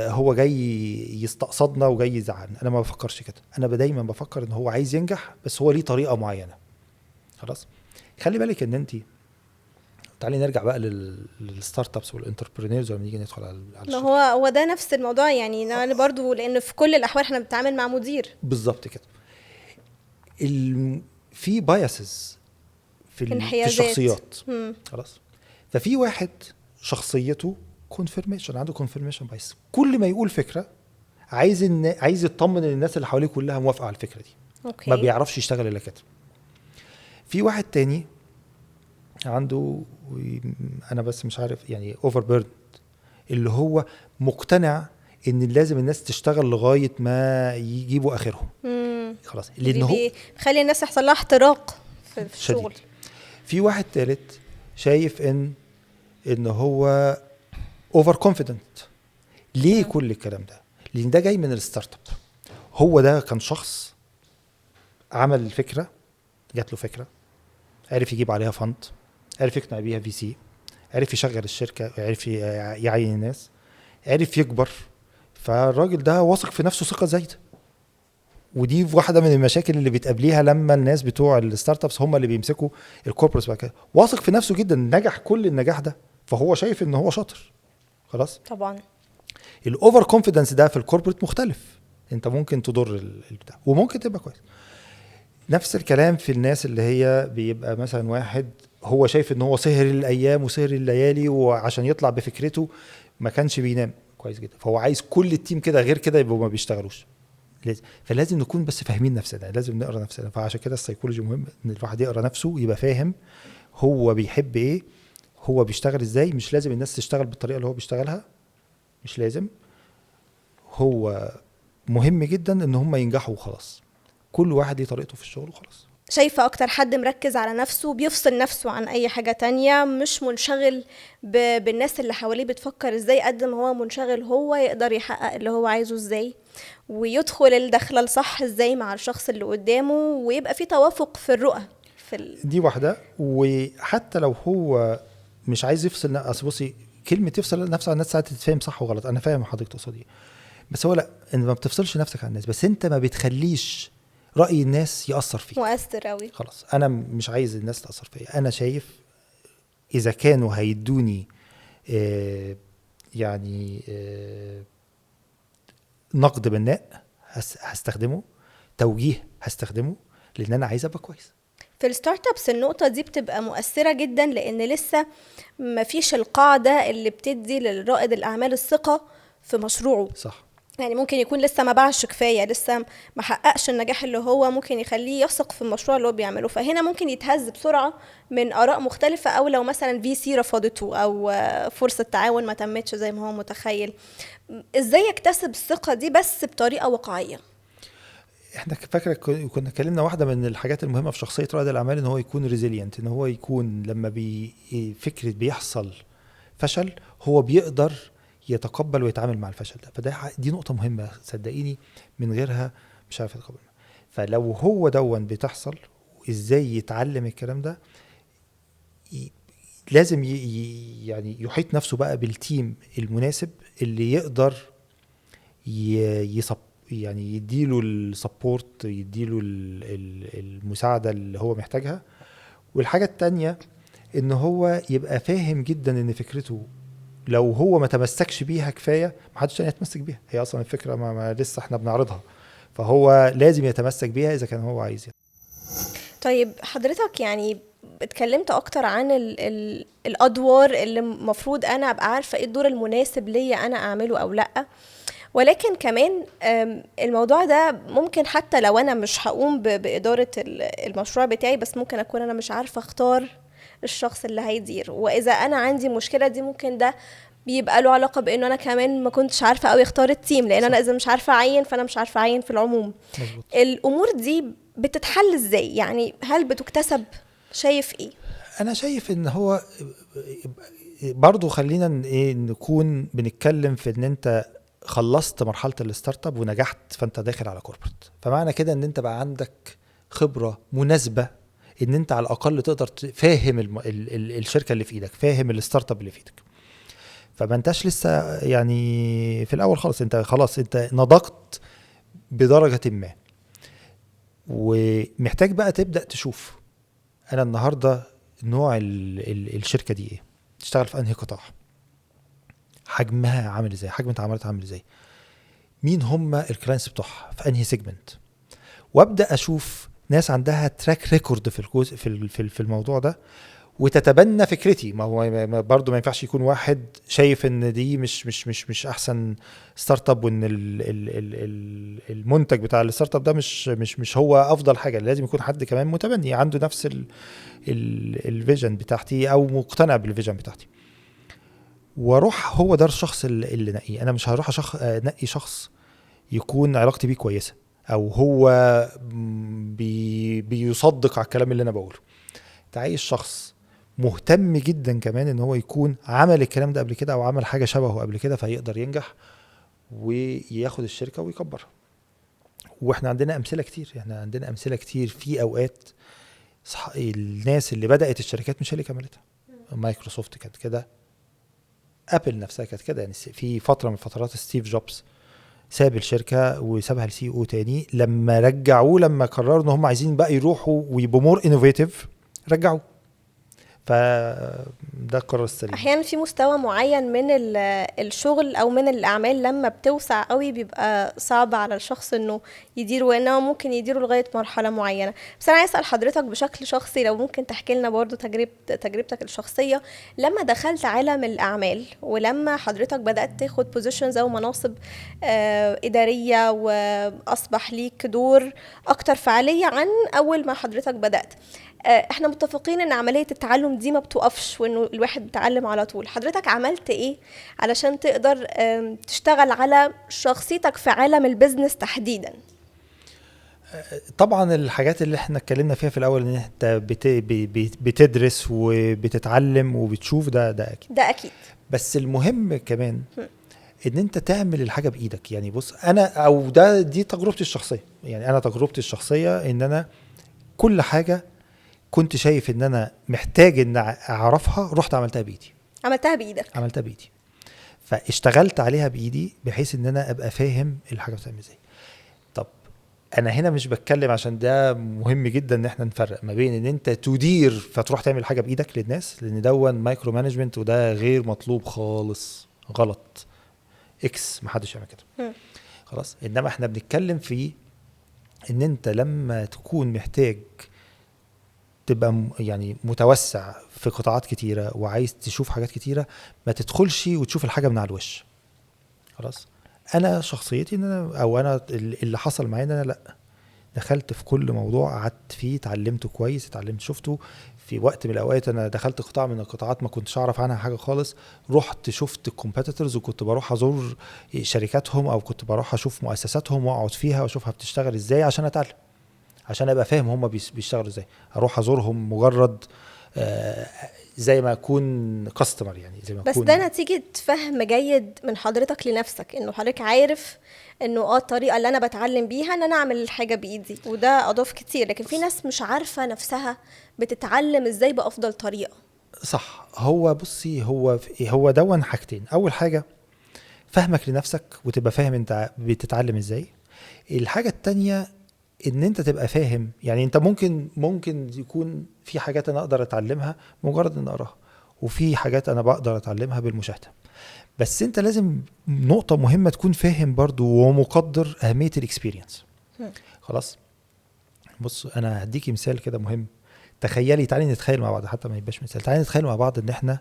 هو جاي يستقصدنا وجاي يزعلنا. انا ما بفكرش كده، انا دايما بفكر ان هو عايز ينجح، بس هو ليه طريقه معينة. خلاص، خلي بالك ان انت، تعالي نرجع بقى لل startups وال entrepreneurs لما نيجي ندخل على ما هو ده نفس الموضوع، يعني انا برضو لان في كل الاحوال احنا بنتعامل مع مدير. بالظبط كده. في biases في الشخصيات. خلاص، ففي واحد شخصيته confirmation، عنده confirmation bias، كل ما يقول فكرة عايز يطمن ان الناس اللي حواليه كلها موافقة على الفكرة دي. okay. ما بيعرفش يشتغل الا كده. في واحد تاني عنده، انا بس مش عارف يعني، overburden، اللي هو مقتنع ان لازم الناس تشتغل لغاية ما يجيبوا اخرهم. خلاص، لان هو خلي الناس يحصل لها احتراق في الشغل. في واحد تالت شايف ان هو over confident. ليه كل الكلام ده؟ لان ده جاي من ال startup. هو ده كان شخص عمل الفكرة، جات له فكرة، عرف يجيب عليها fund، عرف يقنع بيها VC، عرف يشغل الشركة، عرف يعين الناس، عرف يكبر. فالراجل ده واثق في نفسه ثقة زايدة، ودي واحدة من المشاكل اللي بتقابليها لما الناس بتوع ال startups هم اللي بيمسكوا ال corporates بعد كده. واثق في نفسه جدا، نجح كل النجاح ده، فهو شايف ان هو شاطر. خلاص، طبعا ال over confidence ده في ال corporate مختلف، انت ممكن تضر البتاع وممكن تبقى كويس. نفس الكلام في الناس اللي هي بيبقى مثلا واحد هو شايف ان هو سهر الايام وسهر الليالي وعشان يطلع بفكرته ما كانش بينام كويس جدا، فهو عايز كل ال team كده، غير كده يبقوا ما بيشتغلوش. فلازم نكون بس فاهمين نفسنا، لازم نقرا نفسنا. فعشان كده السيكولوجي مهم، ان الواحد يقرا نفسه، يبقى فاهم هو بيحب ايه، هو بيشتغل ازاي. مش لازم الناس تشتغل بالطريقة اللي هو بيشتغلها، مش لازم. هو مهم جدا ان هم ينجحوا وخلاص، كل واحد ليه طريقته في الشغل وخلاص. شايفة أكتر حد مركز على نفسه، بيفصل نفسه عن أي حاجة تانية، مش منشغل بالناس اللي حواليه بتفكر إزاي، قد ما هو منشغل هو يقدر يحقق اللي هو عايزه إزاي، ويدخل الدخلة الصح إزاي مع الشخص اللي قدامه، ويبقى في توافق في الرؤى في دي واحدة. وحتى لو هو مش عايز يفصل، أصل بصي كلمة يفصل نفسه عن الناس ساعات تتفهم صح وغلط، أنا فاهم حضرتك تقصد إيه، بس هو لأ، أنت ما بتفصلش نفسك عن الناس، بس أنت ما بتخليش رأي الناس يأثر فيك. مؤثر قوي. خلاص، أنا مش عايز الناس تأثر فيا. أنا شايف إذا كانوا هيدوني يعني نقد بناء هستخدمه، توجيه هستخدمه، لأن أنا عايز أبقى كويس. في ال startups النقطة دي بتبقى مؤثرة جدا، لأن لسه مفيش القاعدة اللي بتدي للرائد الأعمال الثقة في مشروعه. صح. يعني ممكن يكون لسه ما باعش كفاية، لسه ما حققش النجاح اللي هو ممكن يخليه يثق في المشروع اللي هو بيعمله، فهنا ممكن يتهز بسرعة من آراء مختلفة، أو لو مثلا VC رفضته، أو فرصة تعاون ما تمتش زي ما هو متخيل. إزاي يكتسب الثقة دي بس بطريقة واقعية؟ احنا فاكره كنا اتكلمنا واحدة من الحاجات المهمة في شخصية رائد الاعمال ان هو يكون resilient، ان هو يكون لما فكرة بيحصل فشل هو بيقدر يتقبل ويتعامل مع الفشل ده. فده دي نقطة مهمة صدقيني، من غيرها مش عارف يتقبل. فلو هو دون بتحصل ازاي يتعلم الكلام ده، لازم يعني يحيط نفسه بقى بال team المناسب اللي يقدر يعني يديله ال support، يديله المساعدة اللي هو محتاجها. والحاجة التانية ان هو يبقى فاهم جدا ان فكرته لو هو ما تمسكش بيها كفاية ما حدش تاني يتمسك بيها، هي اصلا الفكرة ما لسه احنا بنعرضها، فهو لازم يتمسك بيها اذا كان هو عايز يعني. طيب حضرتك يعني اتكلمت اكتر عن الادوار اللي المفروض انا ابقى عارفة ايه الدور المناسب ليا انا اعمله او لا، ولكن كمان الموضوع ده ممكن حتى لو انا مش هقوم بإدارة المشروع بتاعي، بس ممكن اكون انا مش عارفة اختار الشخص اللي هيدير، واذا انا عندي مشكلة دي ممكن ده بيبقى له علاقة بانه انا كمان ما كنتش عارفة قوي اختار ال team، لان انا اذا مش عارفة اعين فانا مش عارفة اعين في العموم. مزبوط. الامور دي بتتحل ازاي؟ يعني هل بتكتسب؟ شايف ايه؟ انا شايف ان هو برضو خلينا نكون بنتكلم في ان انت خلصت مرحلة ال startup ونجحت، فانت داخل على corporate، فمعنى كده ان انت بقى عندك خبرة مناسبة ان انت على الاقل تقدر فاهم الشركة اللي في ايدك، فاهم ال startup اللي في ايدك. فما انتش لسه يعني في الاول خالص، انت خلاص انت نضجت بدرجة ما، ومحتاج بقى تبدأ تشوف انا النهاردة نوع الشركة دي ايه، تشتغل في انهي قطاع، حجمها عامل ازاي، حجم تعاملاتها عامل ازاي، مين هم ال clients بتوعها، في انهي segment، وابدا اشوف ناس عندها track record في الجزء في الموضوع ده وتتبنى فكرتي. ما هو برضه ما ينفعش يكون واحد شايف ان دي مش مش مش مش احسن startup، وان ال ال ال المنتج بتاع ال startup ده مش مش مش هو افضل حاجة. لازم يكون حد كمان متبني عنده نفس ال vision بتاعتي او مقتنع بال vision بتاعتي، واروح هو ده الشخص اللي نقية. انا مش هروح نقي شخص يكون علاقتي بيه كويسة او هو بيصدق على الكلام اللي انا بقوله. انت عايز شخص مهتم جدا كمان ان هو يكون عمل الكلام ده قبل كده او عمل حاجة شبهه قبل كده، فيقدر ينجح وياخد الشركة ويكبرها. واحنا عندنا امثلة كتير، احنا عندنا امثلة كتير في اوقات الناس اللي بدات الشركات مش هي اللي كملتها. مايكروسوفت كانت كده، ابل نفسها كانت كده. يعني في فترة من فترات ستيف جوبز ساب الشركة وسابها ل CEO تاني، لما رجعوه لما قرروا ان هم عايزين بقى يروحوا ويبقوا more innovative رجعوه. فده القرار السليم. احيانا في مستوى معين من الشغل او من الاعمال لما بتوسع قوي بيبقى صعب على الشخص انه يديره، وانه ممكن يديره لغاية مرحلة معينة. بس انا عايز اسال حضرتك بشكل شخصي، لو ممكن تحكي لنا برضو تجربتك الشخصية لما دخلت عالم الاعمال، ولما حضرتك بدات تاخد positions او مناصب ادارية واصبح ليك دور اكتر فعالية عن اول ما حضرتك بدات. احنا متفقين ان عملية التعلم دي ما بتوقفش، وانه الواحد بيتعلم على طول. حضرتك عملت ايه علشان تقدر تشتغل على شخصيتك في عالم ال business تحديدا؟ طبعا الحاجات اللي احنا اتكلمنا فيها في الاول، ان انت بتدرس وبتتعلم وبتشوف، ده اكيد، ده اكيد. بس المهم كمان ان انت تعمل الحاجة بايدك. يعني بص، انا او ده دي تجربتي الشخصية، يعني انا تجربتي الشخصية ان انا كل حاجة كنت شايف ان انا محتاج ان اعرفها رحت عملتها بايدي. عملتها بايدك؟ عملتها بايدي، فاشتغلت عليها بايدي بحيث ان انا ابقى فاهم الحاجة بتعمل ازاي. طب انا هنا مش بتكلم، عشان ده مهم جدا ان احنا نفرق ما بين ان انت تدير فتروح تعمل حاجة بايدك للناس، لان دون micro management وده غير مطلوب خالص، غلط، اكس ما حدش يعمل كده خلاص. انما احنا بنتكلم في ان انت لما تكون محتاج تبقى يعني متوسع في قطاعات كتيرة وعايز تشوف حاجات كتيرة، ما تدخلش وتشوف الحاجة من على الوش خلاص. انا شخصيتي ان انا، او انا اللي حصل معايا ان انا لا، دخلت في كل موضوع قعدت فيه، اتعلمته كويس، اتعلمت شفته. في وقت من الاوقات انا دخلت قطاع من القطاعات ما كنتش اعرف عنها حاجة خالص، رحت شفت ال competitors، وكنت بروح ازور شركاتهم او كنت بروح اشوف مؤسساتهم واقعد فيها واشوفها بتشتغل ازاي عشان اتعلم، عشان ابقى فاهم هم بيشتغلوا ازاي. اروح ازورهم مجرد زي ما اكون customer، يعني زي ما بس ده نتيجة فهم جيد من حضرتك لنفسك، انه حضرتك عارف انه الطريقة اللي انا بتعلم بيها ان انا اعمل الحاجة بايدي، وده اضاف كتير. لكن في ناس مش عارفة نفسها بتتعلم ازاي بافضل طريقة. صح. هو بصي، هو دون حاجتين. اول حاجة فهمك لنفسك وتبقى فاهم انت بتتعلم ازاي. الحاجة التانية ان انت تبقى فاهم، يعني انت ممكن يكون في حاجات انا اقدر اتعلمها مجرد ان اقراها، وفي حاجات انا بقدر اتعلمها بالمشاهدة. بس انت لازم نقطة مهمة تكون فاهم برضو ومقدر اهمية ال experience. خلاص. بص انا هديكي مثال كده مهم. تخيلي، تعالي نتخيل مع بعض، حتى ما يبقاش مثال، تعالي نتخيل مع بعض ان احنا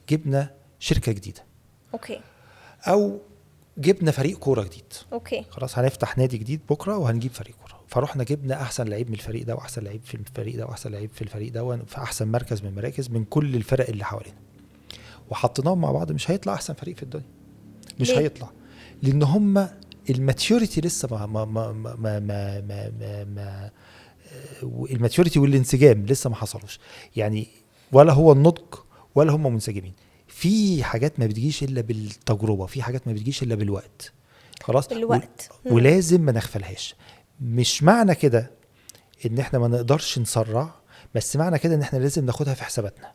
جبنا شركة جديدة. okay. او جبنا فريق كورة جديد. okay. خلاص، هنفتح نادي جديد بكرة وهنجيب فريق كورة. فروحنا جبنا احسن لعيب من الفريق ده، واحسن لعيب في الفريق ده، واحسن لعيب في الفريق ده، في احسن مركز من المراكز من كل الفرق اللي حوالينا، وحطيناهم مع بعض. مش هيطلع احسن فريق في الدنيا، مش ليه؟ هيطلع، لان هم ال maturity لسه ما ما ما ما ما ما, ما, ما ال maturity والانسجام لسه ما حصلوش، يعني ولا هو النضج ولا هم منسجمين. في حاجات ما بتجيش الا بالتجربة، في حاجات ما بتجيش الا بالوقت. خلاص، الوقت. ولازم ما نغفلهاش. مش معنى كده ان احنا ما نقدرش نسرع، بس معنى كده ان احنا لازم ناخدها في حساباتنا،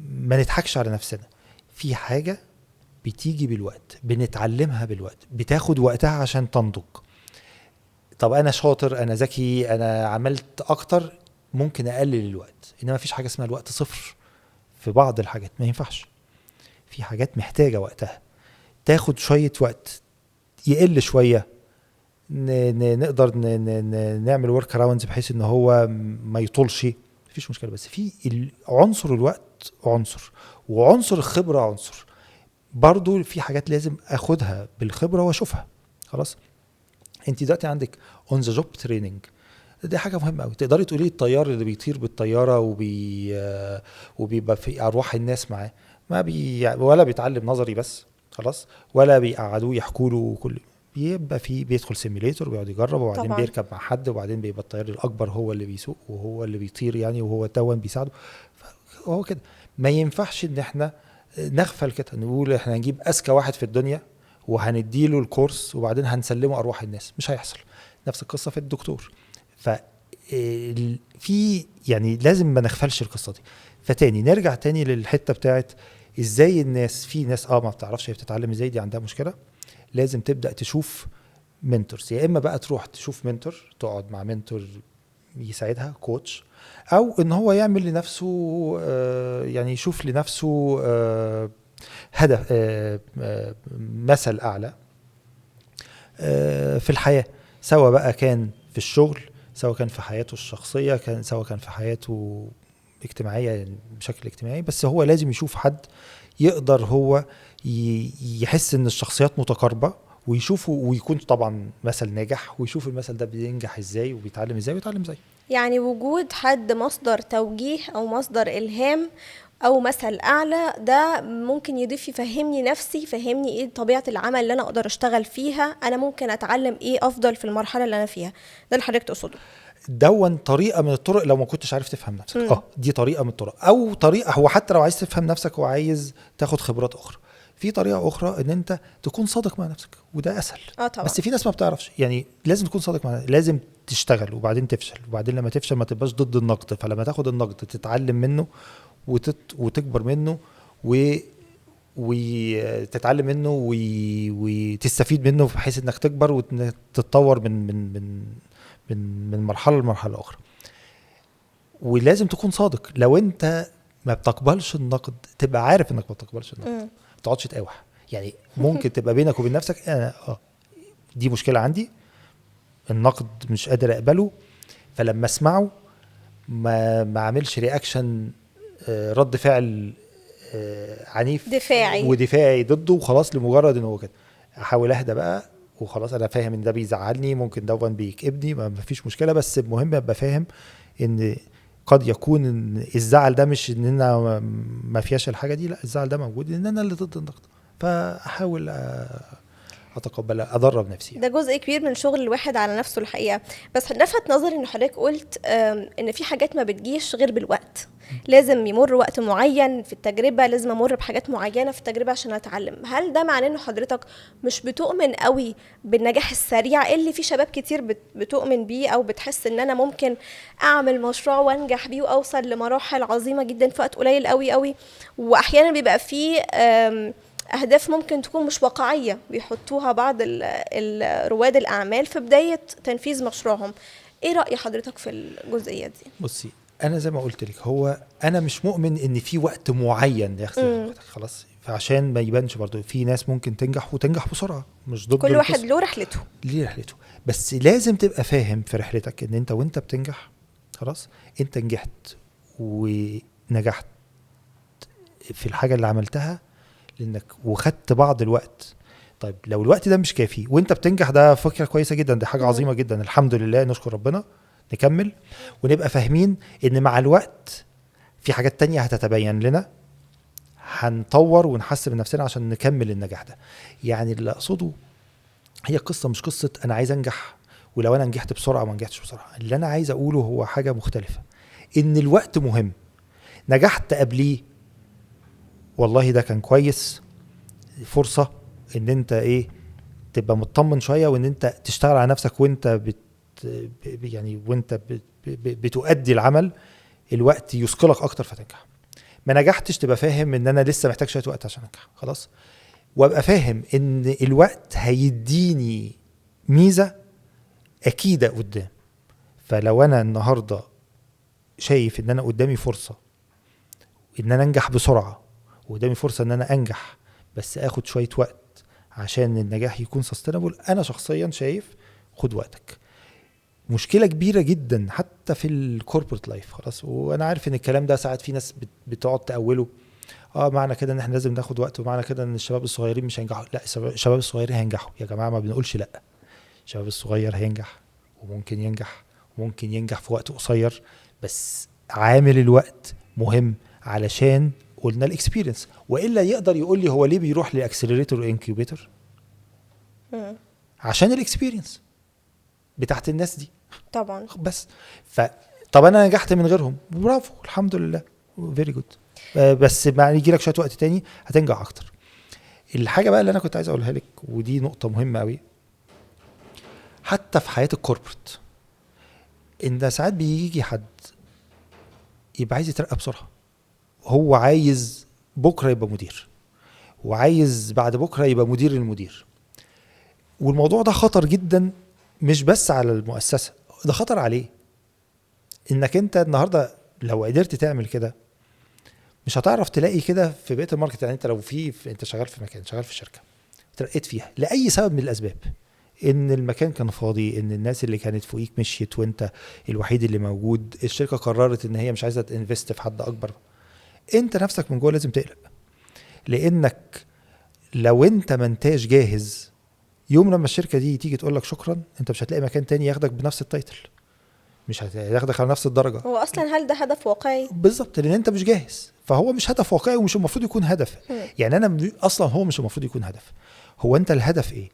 ما نضحكش على نفسنا. في حاجة بتيجي بالوقت، بنتعلمها بالوقت، بتاخد وقتها عشان تنضج. طب انا شاطر، انا ذكي، انا عملت اكتر، ممكن اقلل الوقت. انما مفيش حاجة اسمها الوقت صفر في بعض الحاجات، ما ينفعش. في حاجات محتاجة وقتها، تاخد شوية وقت، يقل شوية، نقدر نعمل workarounds بحيث ان هو ما يطولش، مفيش مشكلة. بس في عنصر الوقت عنصر، وعنصر الخبرة عنصر برضو. في حاجات لازم اخدها بالخبرة واشوفها. خلاص، انت دلوقتي عندك on the job training، دي حاجة مهمة قوي. تقدري تقولي الطيار اللي بيطير بالطيارة وبيبقى في ارواح الناس معاه، ما ولا بيتعلم نظري بس، خلاص، ولا بيقعدوه يحكوا له كل، بيبقى في بيدخل simulator وبيقعد يجرب، وبعدين طبعا بيركب مع حد، وبعدين بيبقى الطيار الاكبر هو اللي بيسوق وهو اللي بيطير يعني، وهو تون بيساعده. هو كده. ما ينفعش ان احنا نغفل كده، نقول احنا هنجيب اذكى واحد في الدنيا وهنديله الكورس وبعدين هنسلمه ارواح الناس، مش هيحصل. نفس القصة في الدكتور. ف في يعني لازم ما نغفلش القصة دي. فتاني نرجع تاني للحتة بتاعت ازاي الناس، في ناس ما بتعرفش هي بتتعلم ازاي، دي عندها مشكلة. لازم تبدا تشوف mentors، يا اما بقى تروح تشوف mentor، تقعد مع mentor يساعدها، coach، او ان هو يعمل لنفسه يعني يشوف لنفسه هدف، مثل اعلى في الحياة، سواء بقى كان في الشغل، سواء كان في حياته الشخصية، كان سواء كان في حياته اجتماعية، يعني بشكل اجتماعي. بس هو لازم يشوف حد يقدر هو يحس ان الشخصيات متقاربة، ويشوفه، ويكون طبعا مثل ناجح، ويشوف المثل ده بينجح ازاي وبيتعلم ازاي ويتعلم ازاي. يعني وجود حد مصدر توجيه او مصدر الهام او مثل اعلى، ده ممكن يضيف، يفهمني نفسي، يفهمني ايه طبيعة العمل اللي انا اقدر اشتغل فيها، انا ممكن اتعلم ايه افضل في المرحلة اللي انا فيها. ده اللي حضرتك تقصده؟ دون طريقه من الطرق لو ما كنتش عارف تفهم نفسك. دي طريقه من الطرق. او طريقه هو حتى لو عايز تفهم نفسك وعايز تاخد خبرات اخرى، في طريقه اخرى ان انت تكون صادق مع نفسك، وده اسهل. طبعا. بس في ناس ما بتعرفش، يعني لازم تكون صادق مع نفسك، لازم تشتغل وبعدين تفشل، وبعدين لما تفشل ما تبقاش ضد النقد، فلما تاخد النقد تتعلم منه وتكبر منه وتتعلم منه وتستفيد منه، بحيث انك تكبر وتتطور من من من من من مرحلة لمرحلة اخرى. ولازم تكون صادق. لو انت ما بتقبلش النقد تبقى عارف انك ما بتقبلش النقد، ما تقعدش تقاوح. يعني ممكن تبقى بينك وبين نفسك، انا دي مشكلة عندي، النقد مش قادر اقبله، فلما اسمعه ما اعملش reaction، رد فعل عنيف دفاعي ودفاعي ضده وخلاص، لمجرد ان هو كده. احاول اهدى بقى وخلاص انا فاهم ان ده بيزعلني، ممكن ده بيكئبني، ما فيش مشكلة، بس المهم ابقى فاهم ان قد يكون إن الزعل ده مش ان انا ما فيهاش الحاجة دي، لا الزعل ده موجود ان انا اللي ضد النقد، فاحاول اتقبل، ادرب نفسي. ده جزء كبير من شغل الواحد على نفسه الحقيقة. بس لفت نظري ان حضرتك قلت ان في حاجات ما بتجيش غير بالوقت، لازم يمر وقت معين في التجربة، لازم امر بحاجات معينة في التجربة عشان اتعلم. هل ده معناه ان حضرتك مش بتؤمن قوي بالنجاح السريع اللي في شباب كتير بتؤمن بيه، او بتحس ان انا ممكن اعمل مشروع وانجح بيه واوصل لمراحل عظيمة جدا في وقت قليل قوي قوي؟ واحيانا بيبقى فيه أهداف ممكن تكون مش واقعية بيحطوها بعض رواد الأعمال في بداية تنفيذ مشروعهم. إيه رأي حضرتك في الجزئية دي؟ بصي، أنا زي ما قلت لك، هو أنا مش مؤمن إن في وقت معين ياخد وقتك، خلاص، فعشان ما يبانش برضو في ناس ممكن تنجح وتنجح بسرعة، مش ضد، كل واحد له رحلته، ليه رحلته، بس لازم تبقى فاهم في رحلتك إن أنت وأنت بتنجح، خلاص أنت نجحت ونجحت في الحاجة اللي عملتها لانك وخدت بعض الوقت. طيب لو الوقت ده مش كافي وانت بتنجح، ده فكرة كويسة جدا، ده حاجة عظيمة جدا، الحمد لله، نشكر ربنا، نكمل ونبقى فاهمين ان مع الوقت في حاجات تانية هتتبين لنا، هنطور ونحسن من نفسنا عشان نكمل النجاح ده. يعني اللي اقصده هي قصة مش قصة انا عايز انجح ولو انا نجحت بسرعة ما نجحتش بسرعة. اللي انا عايز اقوله هو حاجة مختلفة، ان الوقت مهم. نجحت قبليه والله ده كان كويس، فرصة ان انت ايه تبقى مطمن شوية وان انت تشتغل على نفسك وانت يعني وانت بتؤدي العمل، الوقت يثقلك اكتر فتنجح. ما نجحتش تبقى فاهم ان انا لسه محتاج شوية وقت عشان انجح، خلاص، وابقى فاهم ان الوقت هيديني ميزة اكيدة قدام. فلو انا النهاردة شايف ان انا قدامي فرصة ان انا انجح بسرعة، وقدامي فرصة ان انا انجح بس اخد شوية وقت عشان النجاح يكون sustainable، انا شخصيا شايف خد وقتك. مشكلة كبيرة جدا حتى في ال corporate life، خلاص، وانا عارف ان الكلام ده ساعات في ناس بتقعد تأوله، معنى كده ان احنا لازم ناخد وقت، ومعنى كده ان الشباب الصغيرين مش هينجحوا. لا، الشباب الصغيرين هينجحوا يا جماعة، ما بنقولش لا، الشباب الصغير هينجح، وممكن ينجح، وممكن ينجح في وقت قصير، بس عامل الوقت مهم علشان قلنا ال experience. والا يقدر يقول لي هو ليه بيروح ل accelerator و incubator؟ عشان ال experience بتاعت الناس دي طبعا. بس طب انا نجحت من غيرهم، برافو، الحمد لله، very good، بس ما يجي لك شوية وقت تاني هتنجح اكتر. الحاجة بقى اللي انا كنت عايز اقولها لك، ودي نقطة مهمة قوي حتى في حياة ال corporate، ان ساعات بيجي حد يبقى عايز يترقى بسرعة، هو عايز بكرة يبقى مدير، وعايز بعد بكرة يبقى مدير المدير. والموضوع ده خطر جدا، مش بس على المؤسسة، ده خطر عليه. انك انت النهاردة لو قدرت تعمل كده مش هتعرف تلاقي كده في بيئة ال market. يعني انت لو انت شغال في مكان، شغال في شركة، ترقيت فيها لأي سبب من الأسباب، ان المكان كان فاضي، ان الناس اللي كانت فوقيك مشيت وانت الوحيد اللي موجود، الشركة قررت ان هي مش عايزة ت invest في حد أكبر، انت نفسك من جوه لازم تقلق، لانك لو انت ما انتاش جاهز يوم لما الشركة دي تيجي تقول لك شكرا، انت مش هتلاقي مكان تاني ياخدك بنفس ال title، مش هياخدك على نفس الدرجة. هو اصلا هل ده هدف واقعي؟ بالظبط، لان انت مش جاهز، فهو مش هدف واقعي ومش المفروض يكون هدف. يعني انا اصلا هو مش المفروض يكون هدف. هو انت الهدف ايه؟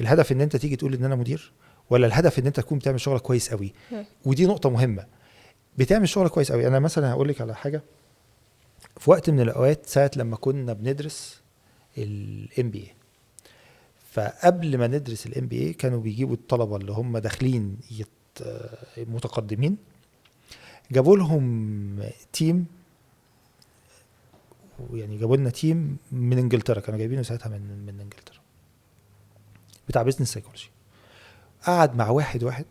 الهدف ان انت تيجي تقول ان انا مدير، ولا الهدف ان انت تكون بتعمل شغلك كويس قوي؟ ودي نقطة مهمة، بتعمل شغلك كويس قوي. انا مثلا هقول لك على حاجة، في وقت من الأوقات ساعة لما كنا بندرس ال MBA، فقبل ما ندرس ال MBA كانوا بيجيبوا الطلبة اللي هم داخلين متقدمين، جابوا لهم team، يعني جابوا لنا team من انجلترا، كانوا جايبينه ساعتها من انجلترا، بتاع business psychology. قعد مع واحد واحد،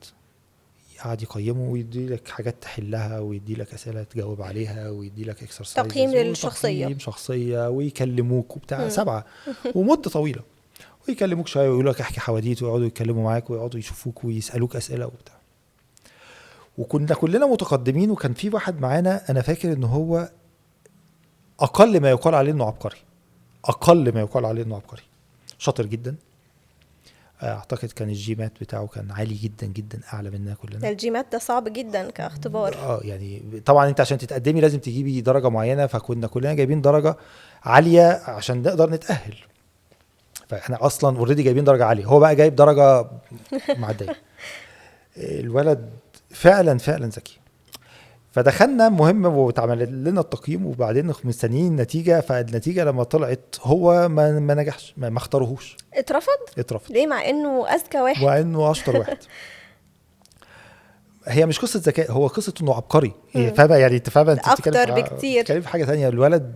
قعد يقيمه ويدي لك حاجات تحلها، ويدي لك اسئلة تجاوب عليها، ويدي لك exercise، تقييم للشخصية، تقييم شخصية، ويكلموك وبتاع 7 ومده طويلة، ويكلموك شوية ويقولوا لك احكي حواديت، ويقعدوا يتكلموا معاك ويقعدوا يشوفوك ويسالوك اسئلة وبتاع. وكنا كلنا متقدمين، وكان في واحد معانا انا فاكر ان هو اقل ما يقال عليه انه عبقري، اقل ما يقال عليه انه عبقري، شاطر جدا، اعتقد كان ال GMAT بتاعه كان عالي جدا جدا، اعلى منا كلنا. ال GMAT ده صعب جدا كاختبار. يعني طبعا انت عشان تتقدمي لازم تجيبي درجه معينة، فكنا كلنا جايبين درجه عالية عشان نقدر نتاهل، فاحنا اصلا already جايبين درجه عالية، هو بقى جايب درجه معدية. الولد فعلا فعلا ذكي. فدخلنا مهم واتعمل لنا التقييم، وبعدين مستنيين النتيجة. فالنتيجه لما طلعت هو ما نجحش، ما اختاروهوش. اترفض. ليه؟ مع انه اذكى واحد، مع انه اشطر واحد. هي مش قصة ذكاء، هو قصة انه عبقري. فاهمه يعني؟ انت فاهمه، انت اكتر بكتير، بتتكلم في حاجة ثانية. الولد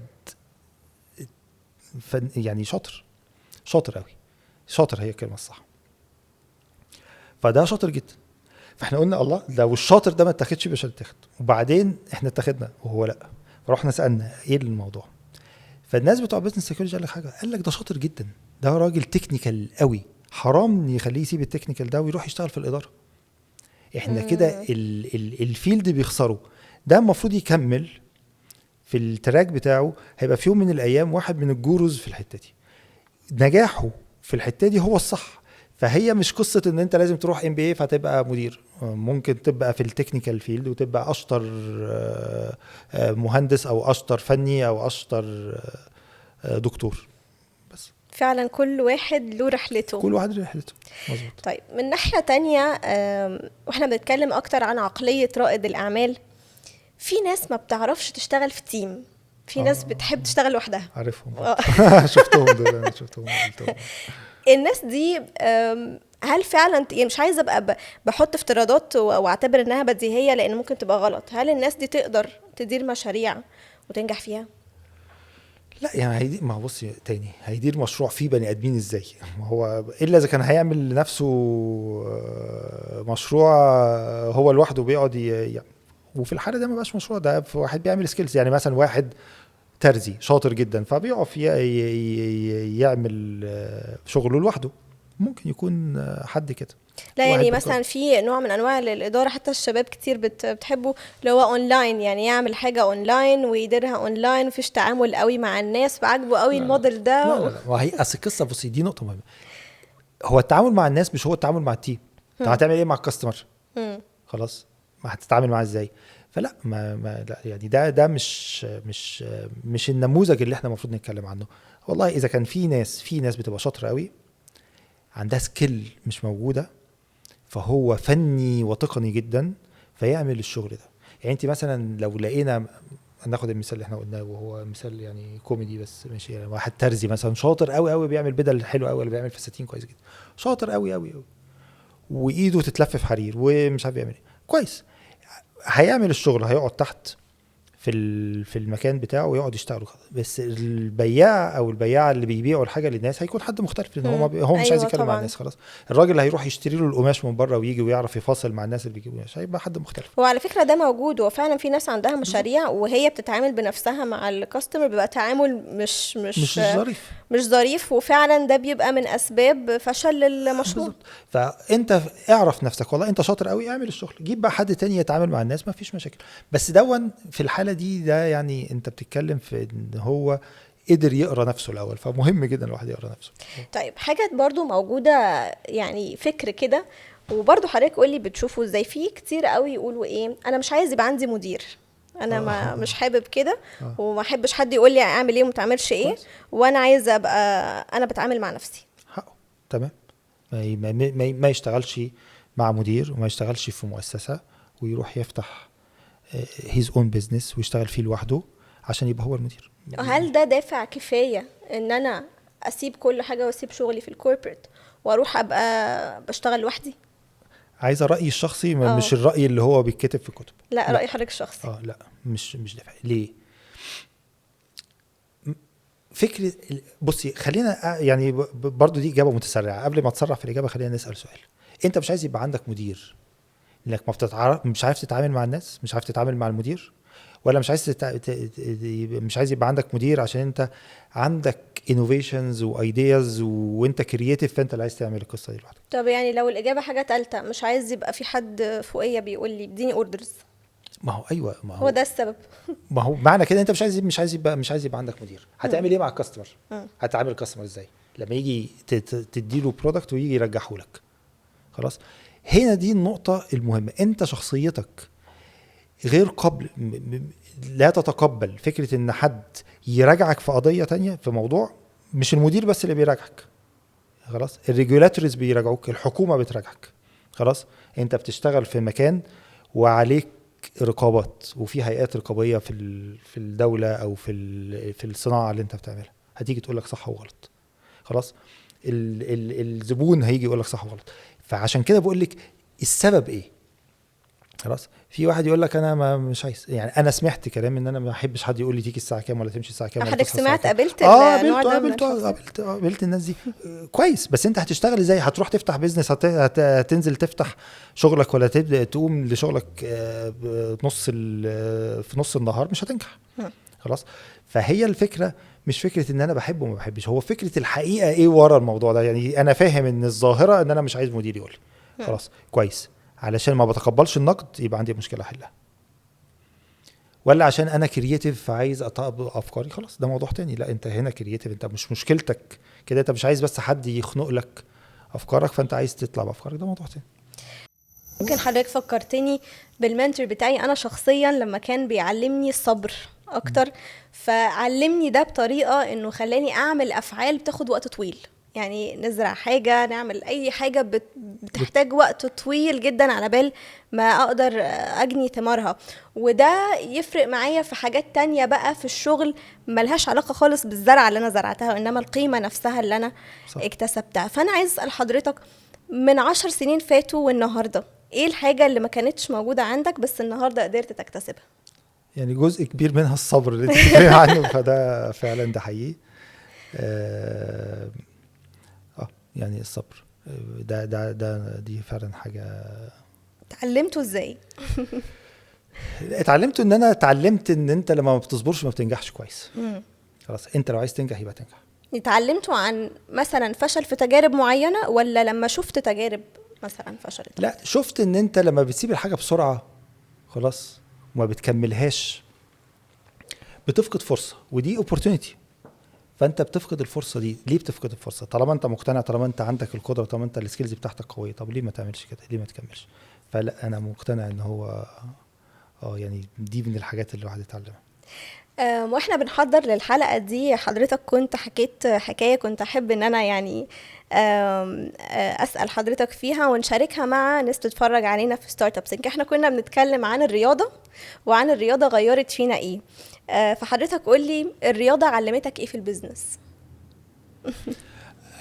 يعني شاطر، شاطر قوي، شاطر هي الكلمة الصح. فده شاطر جدا. فاحنا قلنا الله، لو الشاطر ده ما اتاخدش مش هنتاخد. وبعدين احنا اتاخدنا وهو لا. رحنا سالنا ايه الموضوع، فالناس بتوع business psychology قال لك حاجة، قال لك ده شاطر جدا، ده راجل technical قوي، حرام يخليه يسيب ال technical ده ويروح يشتغل في الادارة. احنا كده ال field بيخسره، ده المفروض يكمل في ال track بتاعه، هيبقى في يوم من الايام واحد من ال gurus في الحتة دي. نجاحه في الحتة دي هو الصح. فهي مش قصة ان انت لازم تروح MBA فتبقى مدير، ممكن تبقى في ال technical field وتبقى اشطر مهندس او اشطر فني او اشطر دكتور. بس فعلا كل واحد له رحلته، كل واحد له رحلته. مظبوط. طيب من ناحية تانية، واحنا بنتكلم اكتر عن عقلية رائد الاعمال، في ناس ما بتعرفش تشتغل في team، في ناس بتحب تشتغل لوحدها. عارفهم. شفتهم دول، انا شفتهم. الناس دي هل فعلا، يعني مش عايزه ابقى بحط افتراضات واعتبر انها بديهية لان ممكن تبقى غلط، هل الناس دي تقدر تدير مشاريع وتنجح فيها؟ لا يعني ما هو بصي تاني، هيدير مشروع فيه بني ادمين ازاي؟ ما هو الا اذا كان هيعمل لنفسه مشروع هو لوحده بيقعد يعني، وفي الحالة ده ما بقاش مشروع، ده واحد بيعمل skills. يعني مثلا واحد ترزي شاطر جدا فبيقف يعمل شغله لوحده، ممكن يكون حد كده. لا يعني مثلا في نوع من انواع الادارة حتى الشباب كتير بتحبه، اللي هو اونلاين، يعني يعمل حاجة اونلاين ويديرها اونلاين، مفيش تعامل قوي مع الناس، فعجبه قوي الموديل ده. لا لا لا. وهي اصل القصة، بصي دي نقطة مهمة، هو التعامل مع الناس مش هو التعامل مع ال team. انت هتعمل ايه مع ال customer؟ خلاص ما هتتعامل معاه ازاي؟ فلا ما لا يعني ده مش مش مش النموذج اللي احنا المفروض نتكلم عنه. والله اذا كان في ناس بتبقى شاطرة قوي، عندها skill مش موجودة، فهو فني وتقني جدا فيعمل الشغل ده. يعني انت مثلا لو لقينا، ناخد المثال اللي احنا قلناه وهو مثال يعني كوميدي بس ماشي، يعني واحد ترزي مثلا شاطر قوي قوي، بيعمل بدل حلو قوي، ولا بيعمل فساتين كويس جدا، شاطر قوي قوي قوي، وايده تتلف في حرير ومش عارف يعمل ايه كويس، هيعمل الشغل، هيقعد تحت في المكان بتاعه ويقعد يشتغل. بس البياع او البياعه اللي بيبيعوا الحاجة للناس هيكون حد مختلف، لان هو مش عايز يتكلم مع الناس. خلاص الراجل اللي هيروح يشتري له القماش من بره ويجي ويعرف يفاصل مع الناس اللي بيجيبوا قماش هيبقى حد مختلف. وعلى فكرة ده موجود، وفعلا في ناس عندها مشاريع وهي بتتعامل بنفسها مع ال customer، بيبقى تعامل مش مش ظريف، مش ظريف، وفعلا ده بيبقى من اسباب فشل المشروع. بالزبط. فانت اعرف نفسك، والله انت شاطر قوي اعمل الشغل، جيب بقى حد تاني يتعامل مع الناس، ما فيش مشاكل. بس دون في الحالة دي ده يعني انت بتتكلم في ان هو قدر يقرا نفسه الاول، فمهم جدا الواحد يقرا نفسه. طيب حاجة برضو موجودة، يعني فكر كده، وبرضو حضرتك قولي بتشوفه ازاي. في كتير قوي يقولوا ايه، انا مش عايز يبقى عندي مدير، انا ما مش حابب كده، وما احبش حد يقول لي اعمل ايه وما تعملش ايه، وانا عايز ابقى انا بتعامل مع نفسي. حقه، تمام. ما يشتغلش مع مدير وما يشتغلش في مؤسسة، ويروح يفتح his own business ويشتغل فيه لوحده عشان يبقى هو المدير. هل ده دافع كفاية ان انا اسيب كل حاجة واسيب شغلي في ال corporate واروح ابقى بشتغل لوحدي؟ عايزة رأيي الشخصي، مش الرأي اللي هو بيتكتب في الكتب. لا، رأي حضرتك الشخصي. لا مش دافع. ليه؟ فكرة، بصي خلينا يعني برضو دي إجابة متسرعة، قبل ما تسرع في الإجابة خلينا نسأل سؤال. انت مش عايز يبقى عندك مدير انك ما بتتعرف، مش عارف تتعامل مع الناس، مش عارف تتعامل مع المدير، ولا مش عايز مش عايز يبقى عندك مدير عشان انت عندك innovations و ideas وانت creative، فانت اللي عايز تعمل القصة دي لوحدك. طب يعني لو الاجابة حاجة ثالثة، مش عايز يبقى في حد فوقيه بيقول لي اديني orders. ما هو ايوه، ما هو ده السبب. ما هو معنى كده انت مش عايز يبقى عندك مدير. هتعمل ايه مع ال customer؟ هتعامل ال customer ازاي؟ لما يجي تديله product ويجي يرجحه لك. خلاص، هنا دي النقطة المهمة. انت شخصيتك غير قبل، لا تتقبل فكرة ان حد يراجعك في قضية تانية، في موضوع مش المدير بس اللي بيراجعك. خلاص، ال regulators بيراجعوك، الحكومة بتراجعك. خلاص، انت بتشتغل في مكان وعليك رقابات، وفي هيئات رقابية في الدولة او في الصناعة اللي انت بتعملها، هتيجي تقول لك صح وغلط. خلاص، الزبون هيجي يقول لك صح وغلط. فعشان كده بقول لك السبب ايه. خلاص، في واحد يقول لك انا ما مش عايز، يعني انا سمعت كلام ان انا ما احبش حد يقول لي تيجي الساعة كام ولا تمشي الساعة كام. حضرتك سمعت، قابلت النوع ده؟ قابلت الناس دي. كويس، بس انت هتشتغل ازاي؟ هتروح تفتح business، هتنزل تفتح شغلك، ولا تبدا تقوم لشغلك في نص النهار؟ مش هتنجح. خلاص، فهي الفكرة مش فكرة ان انا بحبه وما بحبش، هو فكرة الحقيقة ايه ورا الموضوع ده. يعني انا فاهم ان الظاهرة ان انا مش عايز مدير يقول لي. خلاص، كويس، علشان ما بتقبلش النقد يبقى عندي مشكلة احلها، ولا عشان انا creative فعايز اطبق افكاري. خلاص، ده موضوع تاني. لا، انت هنا creative، انت مش مشكلتك كده، انت مش عايز بس حد يخنق لك افكارك، فانت عايز تطلع بافكارك، ده موضوع تاني. ممكن حضرتك فكرتني بال mentor بتاعي انا شخصيا لما كان بيعلمني الصبر اكتر، فعلمني ده بطريقة انه خلاني اعمل افعال بتاخد وقت طويل. يعني نزرع حاجة، نعمل أي حاجة بتحتاج وقت طويل جدا على بال ما أقدر أجني ثمارها، وده يفرق معايا في حاجات تانية بقى في الشغل ملهاش علاقة خالص بالزرعة اللي أنا زرعتها، وإنما القيمة نفسها اللي أنا صح. اكتسبتها. فأنا عايز أسأل حضرتك، من 10 سنين فاتوا والنهاردة، إيه الحاجة اللي ما كانتش موجودة عندك بس النهاردة قدرت تكتسبها؟ يعني جزء كبير منها الصبر اللي انت بتتكلمي عنه، فده فعلا ده حقيقي. يعني الصبر ده ده ده دي فعلا حاجة. اتعلمته ازاي؟ اتعلمته ان انا اتعلمت ان انت لما ما بتصبرش ما بتنجحش كويس. خلاص، انت لو عايز تنجح يبقى تنجح. اتعلمته عن مثلا فشل في تجارب معينة، ولا لما شفت تجارب مثلا فشلت؟ لا، شفت ان انت لما بتسيب الحاجة بسرعة خلاص وما بتكملهاش بتفقد فرصة، ودي opportunity. فانت بتفقد الفرصة دي. ليه بتفقد الفرصة؟ طالما انت مقتنع، طالما انت عندك القدرة، طالما انت ال skills بتاعتك قوية، طب ليه ما تعملش كده؟ ليه ما تكملش؟ فلا، انا مقتنع ان هو يعني دي من الحاجات اللي الواحد يتعلمها. واحنا بنحضر للحلقة دي حضرتك كنت حكيت حكاية كنت احب ان انا يعني اسال حضرتك فيها ونشاركها مع ناس تتفرج علينا في Startup Sync. احنا كنا بنتكلم عن الرياضة، وعن الرياضة غيرت فينا ايه. فحضرتك قولي الرياضة علمتك ايه في ال business؟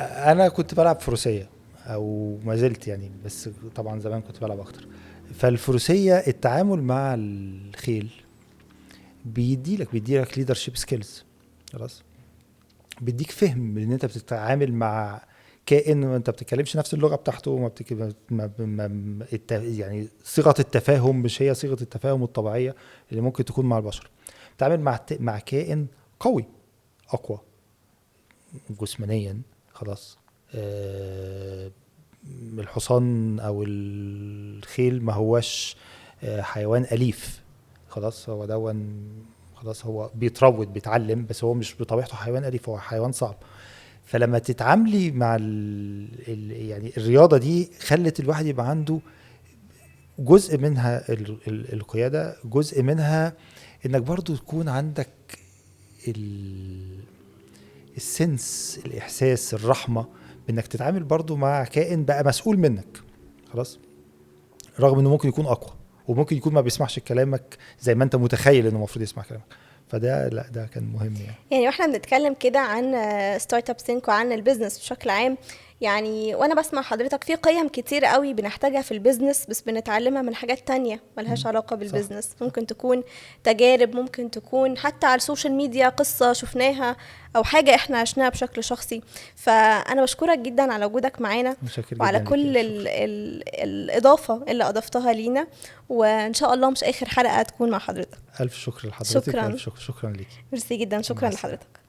انا كنت بلعب فروسيه، او ما زلت يعني، بس طبعا زمان كنت بلعب اكتر. فالفروسيه التعامل مع الخيل بيديلك leadership skills. خلاص، بيديك فهم ان انت بتتعامل مع كائن وانت بتتكلمش نفس اللغة بتاعته، ما بتك... ما... ما... يعني صيغة التفاهم مش هي صيغة التفاهم الطبيعية اللي ممكن تكون مع البشر. بتتعامل مع كائن قوي، اقوى جسمانيا. خلاص، الحصان او الخيل ما هوش حيوان اليف. خلاص، هو دون، خلاص هو بيتروض بيتعلم، بس هو مش بطبيعته حيوان اليف، هو حيوان صعب. فلما تتعاملي مع يعني الرياضة دي خلت الواحد يبقى عنده جزء منها القيادة، جزء منها انك برضو تكون عندك السنس، الاحساس، الرحمة، بانك تتعامل برضو مع كائن بقى مسؤول منك. خلاص، رغم انه ممكن يكون اقوى وممكن يكون ما بيسمعش كلامك زي ما انت متخيل انه المفروض يسمع كلامك. فده لا، ده كان مهم يعني. يعني واحنا بنتكلم كده عن Startup Sync وعن ال business بشكل عام، يعني وانا بسمع حضرتك في قيم كتير قوي بنحتاجها في ال business بس بنتعلمها من حاجات تانية ملهاش علاقة بال business. صح. ممكن تكون تجارب، ممكن تكون حتى على ال social media قصة شفناها او حاجة احنا عشناها بشكل شخصي. فانا بشكرك جدا على وجودك معانا وعلى كل الإضافة اللي أضفتها لينا، وإن شاء الله مش آخر حلقة تكون مع حضرتك. ألف شكر لحضرتك. شكرا. ألف شكر، شكرا ليكي. ميرسي جدا، شكرا لحضرتك.